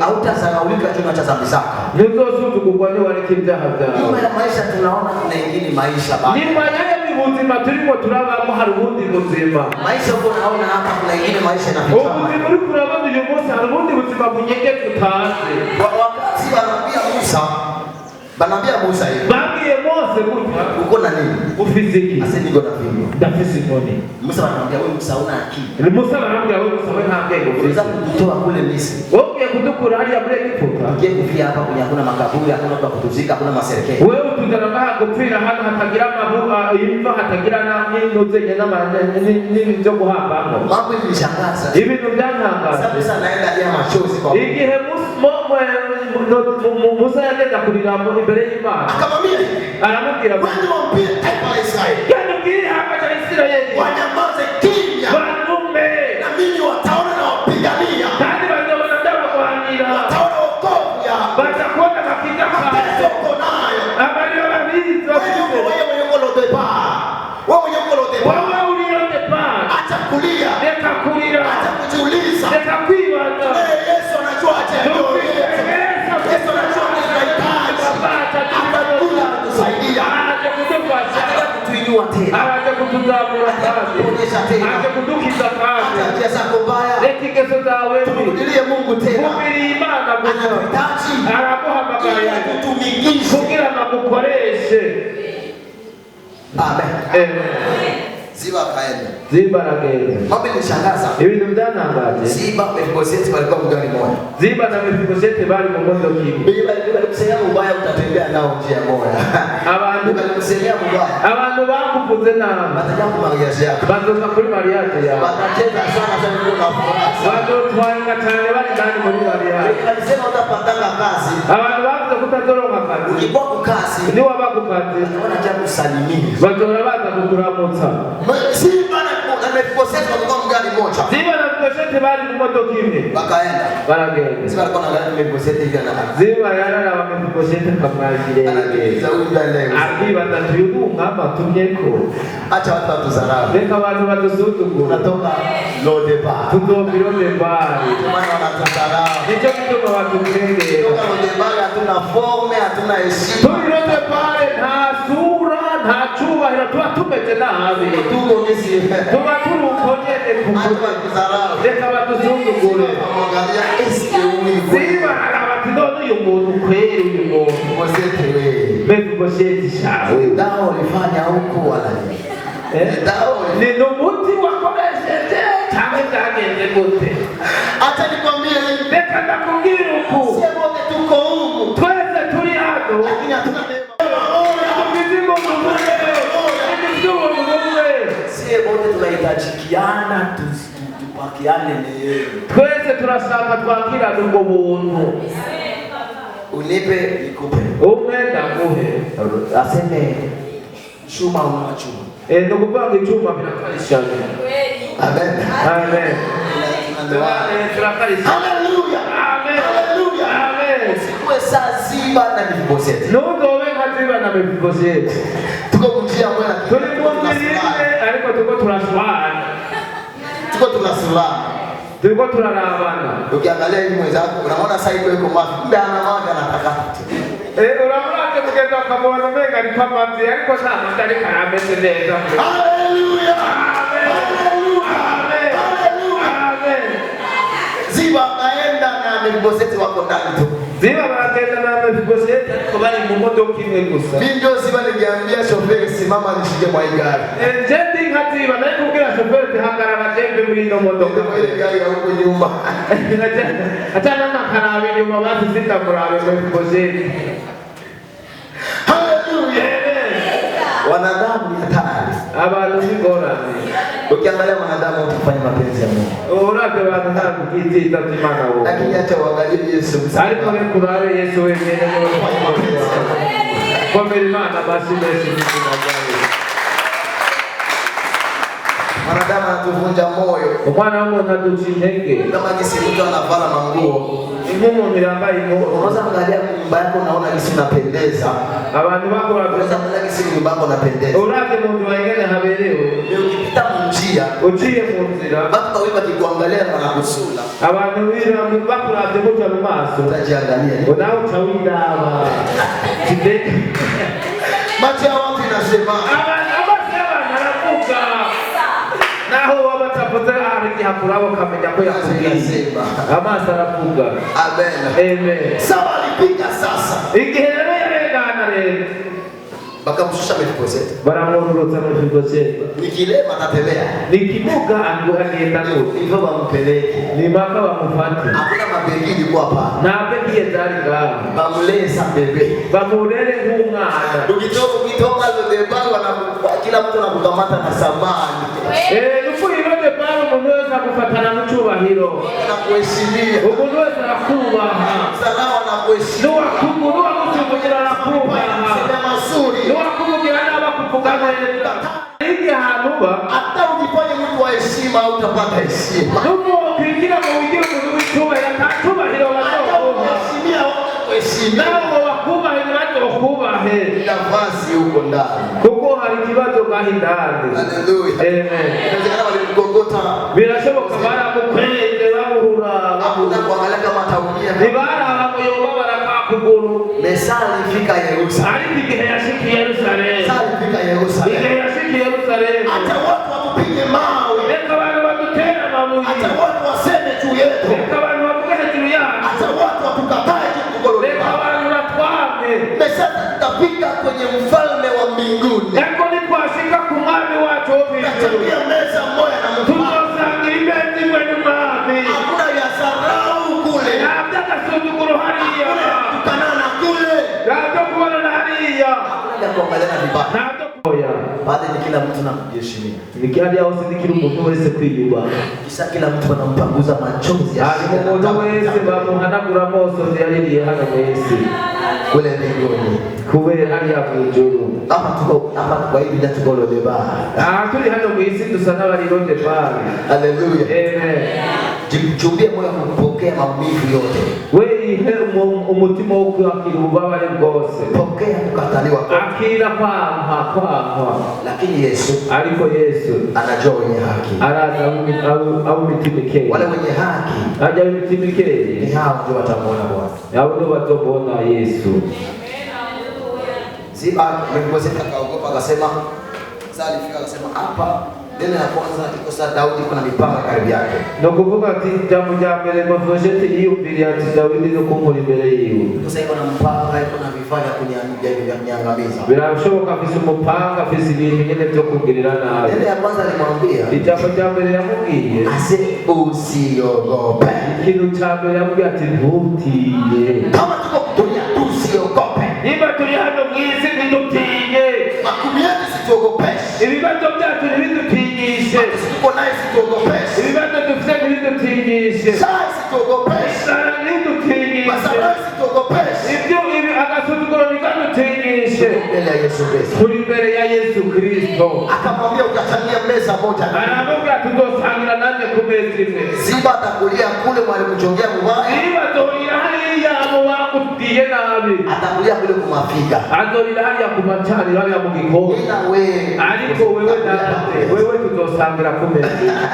Hautazaraulika tu unaacha dhambi zako. Ntuzosuzugurwa niwareka ibyaha byawe. Nyuma ya maisha tunaona kuna ingine maisha bado. Nyuma y'aya buzima turimo turabamo hari ubundi buzima. Maisha uko naona hapa kuna ingine maisha inafichama. Ubuzima uri kurabona uyu munsi hari ubundi buzima bunyegeje utazi. Wakati wanaambia Musa hivi. Babwiye Mose gutya, Uko na nini? Ufise iki? Ase niko na fimbo. Ndafise inkoni. Musa anamwambia wewe Musa una akili. Musa baramubwira, we Musa we nta bwenge ufise. Unaweza kututoa kule Misri. Wowe ugiye kudukura hariya muri Egiputa. Ugiye kufia hapa kwenye hakuna makaburi, hakuna mtu wa kutuzika, hakuna maserikali. Wewe utuzana ngaha gupfira hano hatagira imva, hatagira n'intuzenye n'ibintu byo guhambamo. Mambo ilinishangaza. Ibintu byantangaje. Sasa Musa anaenda alia machozi kwa Mungu. Igihe Musa yageza kurira imbere y'Imana, Akamwambia hivi, aramubwira ngo, wewe waambie taifa la Israeli genda ubwire ihanga rya Isirayeli wanyamaze kimya, bantume, na mimi wataona na wapigania, kandi bazobona ndabagwanira, wataona wokovu yako, baza kubona agakiza kawe, mateso uko nayo. Amarira babizi Wewe uko bafite. wewe mwenye uko Lodeba, wewe mwenye uko Lodeba, Wowe uri Lodebari, acha kulia, reka kurira, acha kujiuliza. Reka kwibaza. Yesu anajua haja ya mioyo yetu. Yesu anajua tunahitaji, atakuja kutusaidia, Araje kudufasha, atakuja kutuinua tena, araje kutuzamura kandi, kutuonyesha tena, aje kudukiza kandi. acha njia zako mbaya, Reka ingeso zawe mbi, tumrudilie Mungu tena, vumilia Imana gusa. anatuhitaji ili Araguhamagaye atutumikishe. kugira ngo agukoreshe. Amen. Amen. Ziba akaenda. Ziba aragenda. Mambo ilishangaza. Ibintu byantangaje. Ziba Mefiboseti walikuwa mgari moja. Ziba na Mefibosheti bari mu modoka imwe. Bibi alikusemea mubaya utatembea nao njia moja. Abantu Bibi alikusemea mubaya. abantu bakuvuze nabi Wataja ku mariage yako. bazoza kuri mariage yawe. Watacheza sana sana ndio na furaha. Bazotwenga cyane bari ndani muri mariage. Bibi alisema utapatanga kazi. Abantu bavuze ko utazoronka akazi. Ukikuwa kukazi, Niwaba ku kazi, wataona cha kusalimia. bazora baza kukuramutsa. Ziba na Mefiboseti walikuwa mgari moja. Ziba na Mefibosheti bari mu modoka imwe. Wakaenda. Baragenda. Ziba alikuwa anaangalia Mefiboseti hivi ana. Ziba yararaba Mefibosheti akamwakirenge. Anajiuliza huyu ndiye leo. Akibaza ati uyu ni umwami atumyeko. Acha watu watudharau. Reka abantu badusuzugure. Tunatoka Lodeba. Tuzova i Lodebari. Ndio maana wanatudharau. Nicyo gituma badukengera. Kutoka Lodebari hatuna forme, hatuna heshima. Turi Lodebari nta sura, Nta cyubahiro, tuba tumeze nabi. Tuko gisi. Tuba turi uko nyene ku Hata wakudharau. Reka badusuzugure. Wakamwangalia, eske huyu kweli? Ziba araba ati none uyu muntu kweri, uyu muntu Mosete wewe. Mefiboseti shawe. Dawa ulifanya huku wala nini? Eh? Dawa ulifanya. Ni umuti wakoresheje cyangwa byagenze gute? Acha nikwambie hivi. Reka ndakubwira uku. Sisi wote tuko huku. Twese turi hano. Lakini hatuna neema. Tugize ubuntu bumwe, tugize ubuntu bumwe. Sie wote tunahitajikiana tupakiane neema. Twese turashaka twakirana ubwo buntu. Unipe nikupe. Umwe ndaguhe. Aseme chuma una chuma. Eh, ni ukuvuga ngo icyuma birakarishanye. Amen. Amen. Tunaelewana. Turakarishanye. Haleluya. Amen. Haleluya. Amen. Usikuwe saa Ziba na Mefiboseti. Ntuzobe nka Ziba na Mefiboseti. Tuko njia moja. Turi mu nzira imwe ariko turiko turashwana. Tuko tunasulaha. Turiko turarabana. Ukiangalia hivi mwenzako unamwona sasa yuko yuko mafi. Kumbe ana maji anataka. Eh, urabona ati mugenda ukamubona umenga ariko amazi ariko nta mazi ariko arameze neza. Haleluya. Amen. Haleluya. Amen. Haleluya. Amen. Ziba akaenda na Mefiboseti wako ndani tu. Ziba baragenda na Mefiboseti ariko bari mu modoka imwe gusa. Mimi ndio Ziba ningeambia shoferi simama nishike mwa hii gari. Eh, nje ndi nka Ziba nari kubwira shoferi ati hagarara jembe muri ino modoka. Ndio kwa ile gari ya huko nyuma. Achana na karaba inyuma basi sindamurabe Mefiboseti. Haleluya. Amen. Wanadamu ni hatari. Abantu ni ingorane. Ukiangalia mwanadamu utafanya mapenzi ya Mungu. Uravye abantu ntabwo ubwiza bw'Imana wowe. Lakini acha uangalie Yesu msalaba. Ariko reka urabe Yesu wenyine niwe ufanya mapenzi ya Mungu. Komera Imana amashyi menshi mu izina rya Yesu. Mwanadamu anatuvunja moyo. Umwana w'umuntu aduca intege. Kama jinsi mtu anavala manguo. Ni nk'umuntu yambaye impuzu. Unaweza angalia nyumba yako unaona jinsi unapendeza. Abantu bakora Unaweza angalia jinsi nyumba yako unapendeza. uravye mu nzu ingene haberewe. Leo ukipita munjia, Uciye mu nzira watu wawili wakikuangalia na wanakusula. abantu bakuravye gutya mu maso Utajiangalia. nawe uca wiraba. Kideke. Macho ya watu inasema Amaso y'abantu aravuga. Naho waba batavuze hari igihe akuraba ukamenya ko yakubwiye. Inasema. Amaso aravuga. Amen. Amen. Sawa alipita sasa. Igihe rero yarengana rero Bakamshusha Mefiboseti. baramwororotsa Mefiboseti. Ni kilema atatembea. Ni kimuga agenda gute? Hivyo wampeleke. Ni mpaka bamufate. Hakuna mabegi ilikuwa pale. Nta begiye zari ngaho. Bamlee sa bebe. Bamurere nk'umwana. Ukitoka ukitoka Lodebari kila mtu anakukamata na samani. Eh, nukuye Lodebari umuntu wese agufatana mu cyubahiro. Anakuheshimia. Umuntu wese arakubaha. Salama anakuheshimia. N'uwakugusugira arakubaha. Sema mazuri. N'uwakuvugira nabi akuvuga neza. Hirya ahantu uba Hata ujifanye mtu wa heshima hutapata heshima. nubwo wokwinjira ngo wigire umuntu w'icyubahiro ata cyubahiro Hata bazoguha. ukiheshimia hawatakuheshimia. Nawe ngo bakubahe ntibazokubahe. Nafasi huko ndani. Kuko hari ikibazo ngaho indani. Haleluya. Amen. Inawezekana walimgogota. Birashoboka baramukweze bamuhura. Hakuna kuangalia kama ataumia. Ntibaraba ngo yoba barakakuguru. Mesa alifika Yerusalemu. Ariko igihe yashikiye Yerusalemu, Mesa alifika Yerusalemu. igihe yashikiye Yerusalemu, Hata watu watupige mawe. reka abantu badutere amabuye, Hata watu waseme juu yetu. reka abantu bavuge hejuru yacu, Hata watu watukatae reka tukugorora. abantu batwame. Mesa tutafika kwenye mfalme wa mbinguni. Ariko nitwashika ku mwami wacu wo mw'ijuru, Tutachangia meza moja na mfalme. tuzosangira imeza imwe n'umwami. Hakuna ya dharau kule. Nta by'agasuzuguro hariya, Hakuna ya kutukanana kule. nta byo kubonana hariya, Hakuna ya kuangaliana vibaya. nta byo kuboya. Pale ni kila mtu na kujiheshimia. Ni hariya hose ni kila umuntu wese kwiyubaha. Kisha kila mtu anampanguza machozi ya Hanyuma shida na umuntu tabu. wese bamuhanagura amosozi yaririye hano mu isi kule mbinguni. kubera hariya mu ijuru. Hapa tuko hapa kwa hii dunia tuko Lodebari. Aha turi hano mu isi dusa n'abari Lodebari. Haleluya. Amen. Jichumbie moyo kupokea maumivu yote. We ihe umutima wo kwakira ububabare bwose. Pokea kukataliwa kote. Akira kwampa kwampa. Lakini Yesu Ariko Yesu anajua wenye haki. araza ab'imitima ikeye. Wale wenye haki Ajya ab'imitima ikeye ni hao ndio watamuona Bwana. abo nibo bazobona Yesu. Ziba Mefiboseti akaogopa akasema, sasa alifika akasema hapa neno ya kwanza iko sasa Daudi kuna mipanga karibu yake. Ni ukuvuga ati ijambo rya mbere Mefibosheti yiyumviriye ati Dawidi no kunkura imbere yiwe. Sasa iko na mpanga, iko na vifaa vya kuniangamiza. Birashoboka afise umupanga, afise ibintu nyene vyo kugirira nabi. Neno ya kwanza alimwambia, Ijambo rya mbere yamubwiye, ase usiogope. ikintu ca mbere yamubwiye ati ntutinye. Kama tuko dunia tusiogope. Niba turi hano mw'isi ntidutinye. Makumi yetu isituogopeshe. Ibibazo byacu ntibidutinyishe. Tuko naye isituogopeshe. Ibibazo dufite ntibidutinyishe. Njaa isituogopeshe. Inzara ntidutinyishe. Madharau isituogopeshe. Ibyo ibi agasuzuguro ntigadutinyishe. Mbele ya Yesu Kristo. Turi imbere ya Yesu Kristo. Akamwambia utachangia meza moja na mimi. Aramubwira tuzosangira nanjye ku meza imwe. Ziba atakulia kule mwalimchongea mubaya, Niba azorira hariya abo bakubwiye nabi, atakulia kule kumafika. azorira hariya ku macaniro hariya mu gikoni. Ila wewe Ariko wewe nanjye, wewe tuzosangira ku meza imwe.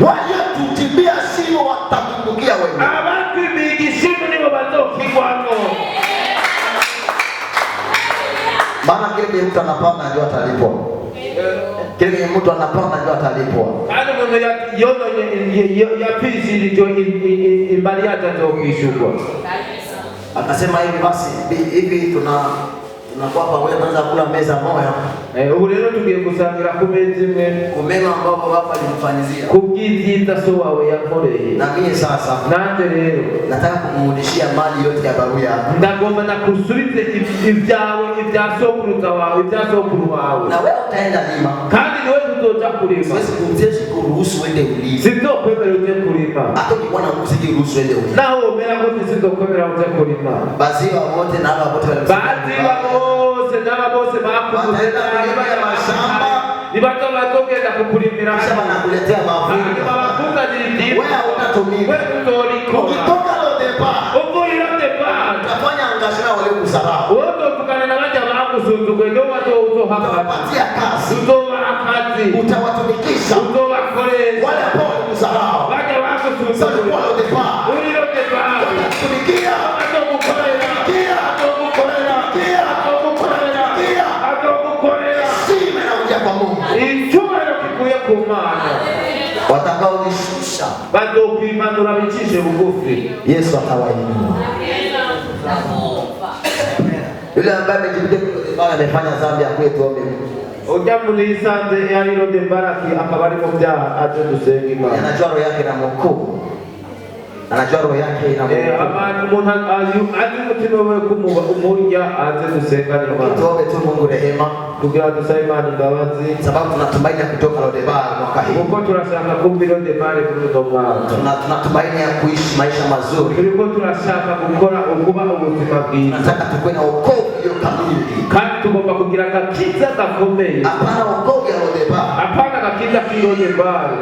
waliotuchimbia shimo watatumbukia wewe. Abatwimiye igishimu nibo bazokigwamo. Maana kile kenye mtu anapanda ndio atalipwa. Kile kenye mtu anapanda ndio atalipwa. Kandi umuntu yononye yapfishirije imbari yacu azokwishurwa. Akasema hivi basi, hivi tunakuwa pamoja, tunaanza kula meza moja Eh, ubu rero tugiye gusangira ku meza imwe kumema ambao baba alimfanyizia. kubw'ibyiza so wawe yankoreye. Na mimi sasa Nanjye rero nataka kumrudishia mali yote ya babu yako. ndagomba nakusubize ibyawe, ibya sokuruza wawe, ibya sokuru wawe. Na wewe utaenda lima. Kandi niwe tuzoja kurima. Siwezi kumjeshi kuruhusu uende ulime. Sinzokwemera uje kurima. Hata ukikuwa na nguvu ruhusu uende ulime. Naho womera gute sinzokwemera uje kurima. Baziwa wote na aba wote walimsikia. Baziba bose n'aba bose bakubuze Wataenda kulima ya mashamba. nibato bazogenda kukurimira, Kisha wanakuletea hanyuma mavuno. bakuzanira ibyimbu. Wewe hautatumika. We uzorikora. Ukitoka Lodeba Uvuye Lodebari utafanya engagement wale kuzarau. wowe uzovugana na barya bagusuzuguye, nibo bazohakana. Utawapatia kazi, Uzobaha akazi, utawatumikisha uzobakoresha wale ambao walikudharau. barya Sasa bagusuzuguye. ulikuwa Lodeba, Uri Lodebari utatumikia, azogukorera, tumikia, azogukorera, tumikia, azogukorera, tumikia. azogukorera. Heshima inakuja kwa Mungu. Icyubahiro kikuye ku Mana. Watakaonishusha Bazokwimanura bicishe bugufi, Yesu atawainua. Yule ambaye amejikuta Lodebari amefanya dhambi akuye tuombe. Ujya muntu yisanze yari Lodebaraki akaba ari mu byaha aze dusenga Imana. Anajua roho yake inamhukumu. Anajua roho yake Eh, inamhukumu. abantu umuntu azi umutima we kumuba umurya aze dusengane Imana. Tuombe tu Mungu rehema, Kugira ngo dusabe Imana imbabazi, sababu tunatumaini ya kutoka Lodebari mwaka hii. kuko turashaka kumva Lodebari muri uno mwaka. Tunatumaini ya kuishi maisha mazuri. Turiko turashaka gukora ukuba ubuzima bwiza, Tunataka tukuwe na wokovu ulio kamili. kandi tugomba kugira agakiza gakomeye. Hapana wokovu ya Lodebari. Hapana agakiza k'i Lodebari.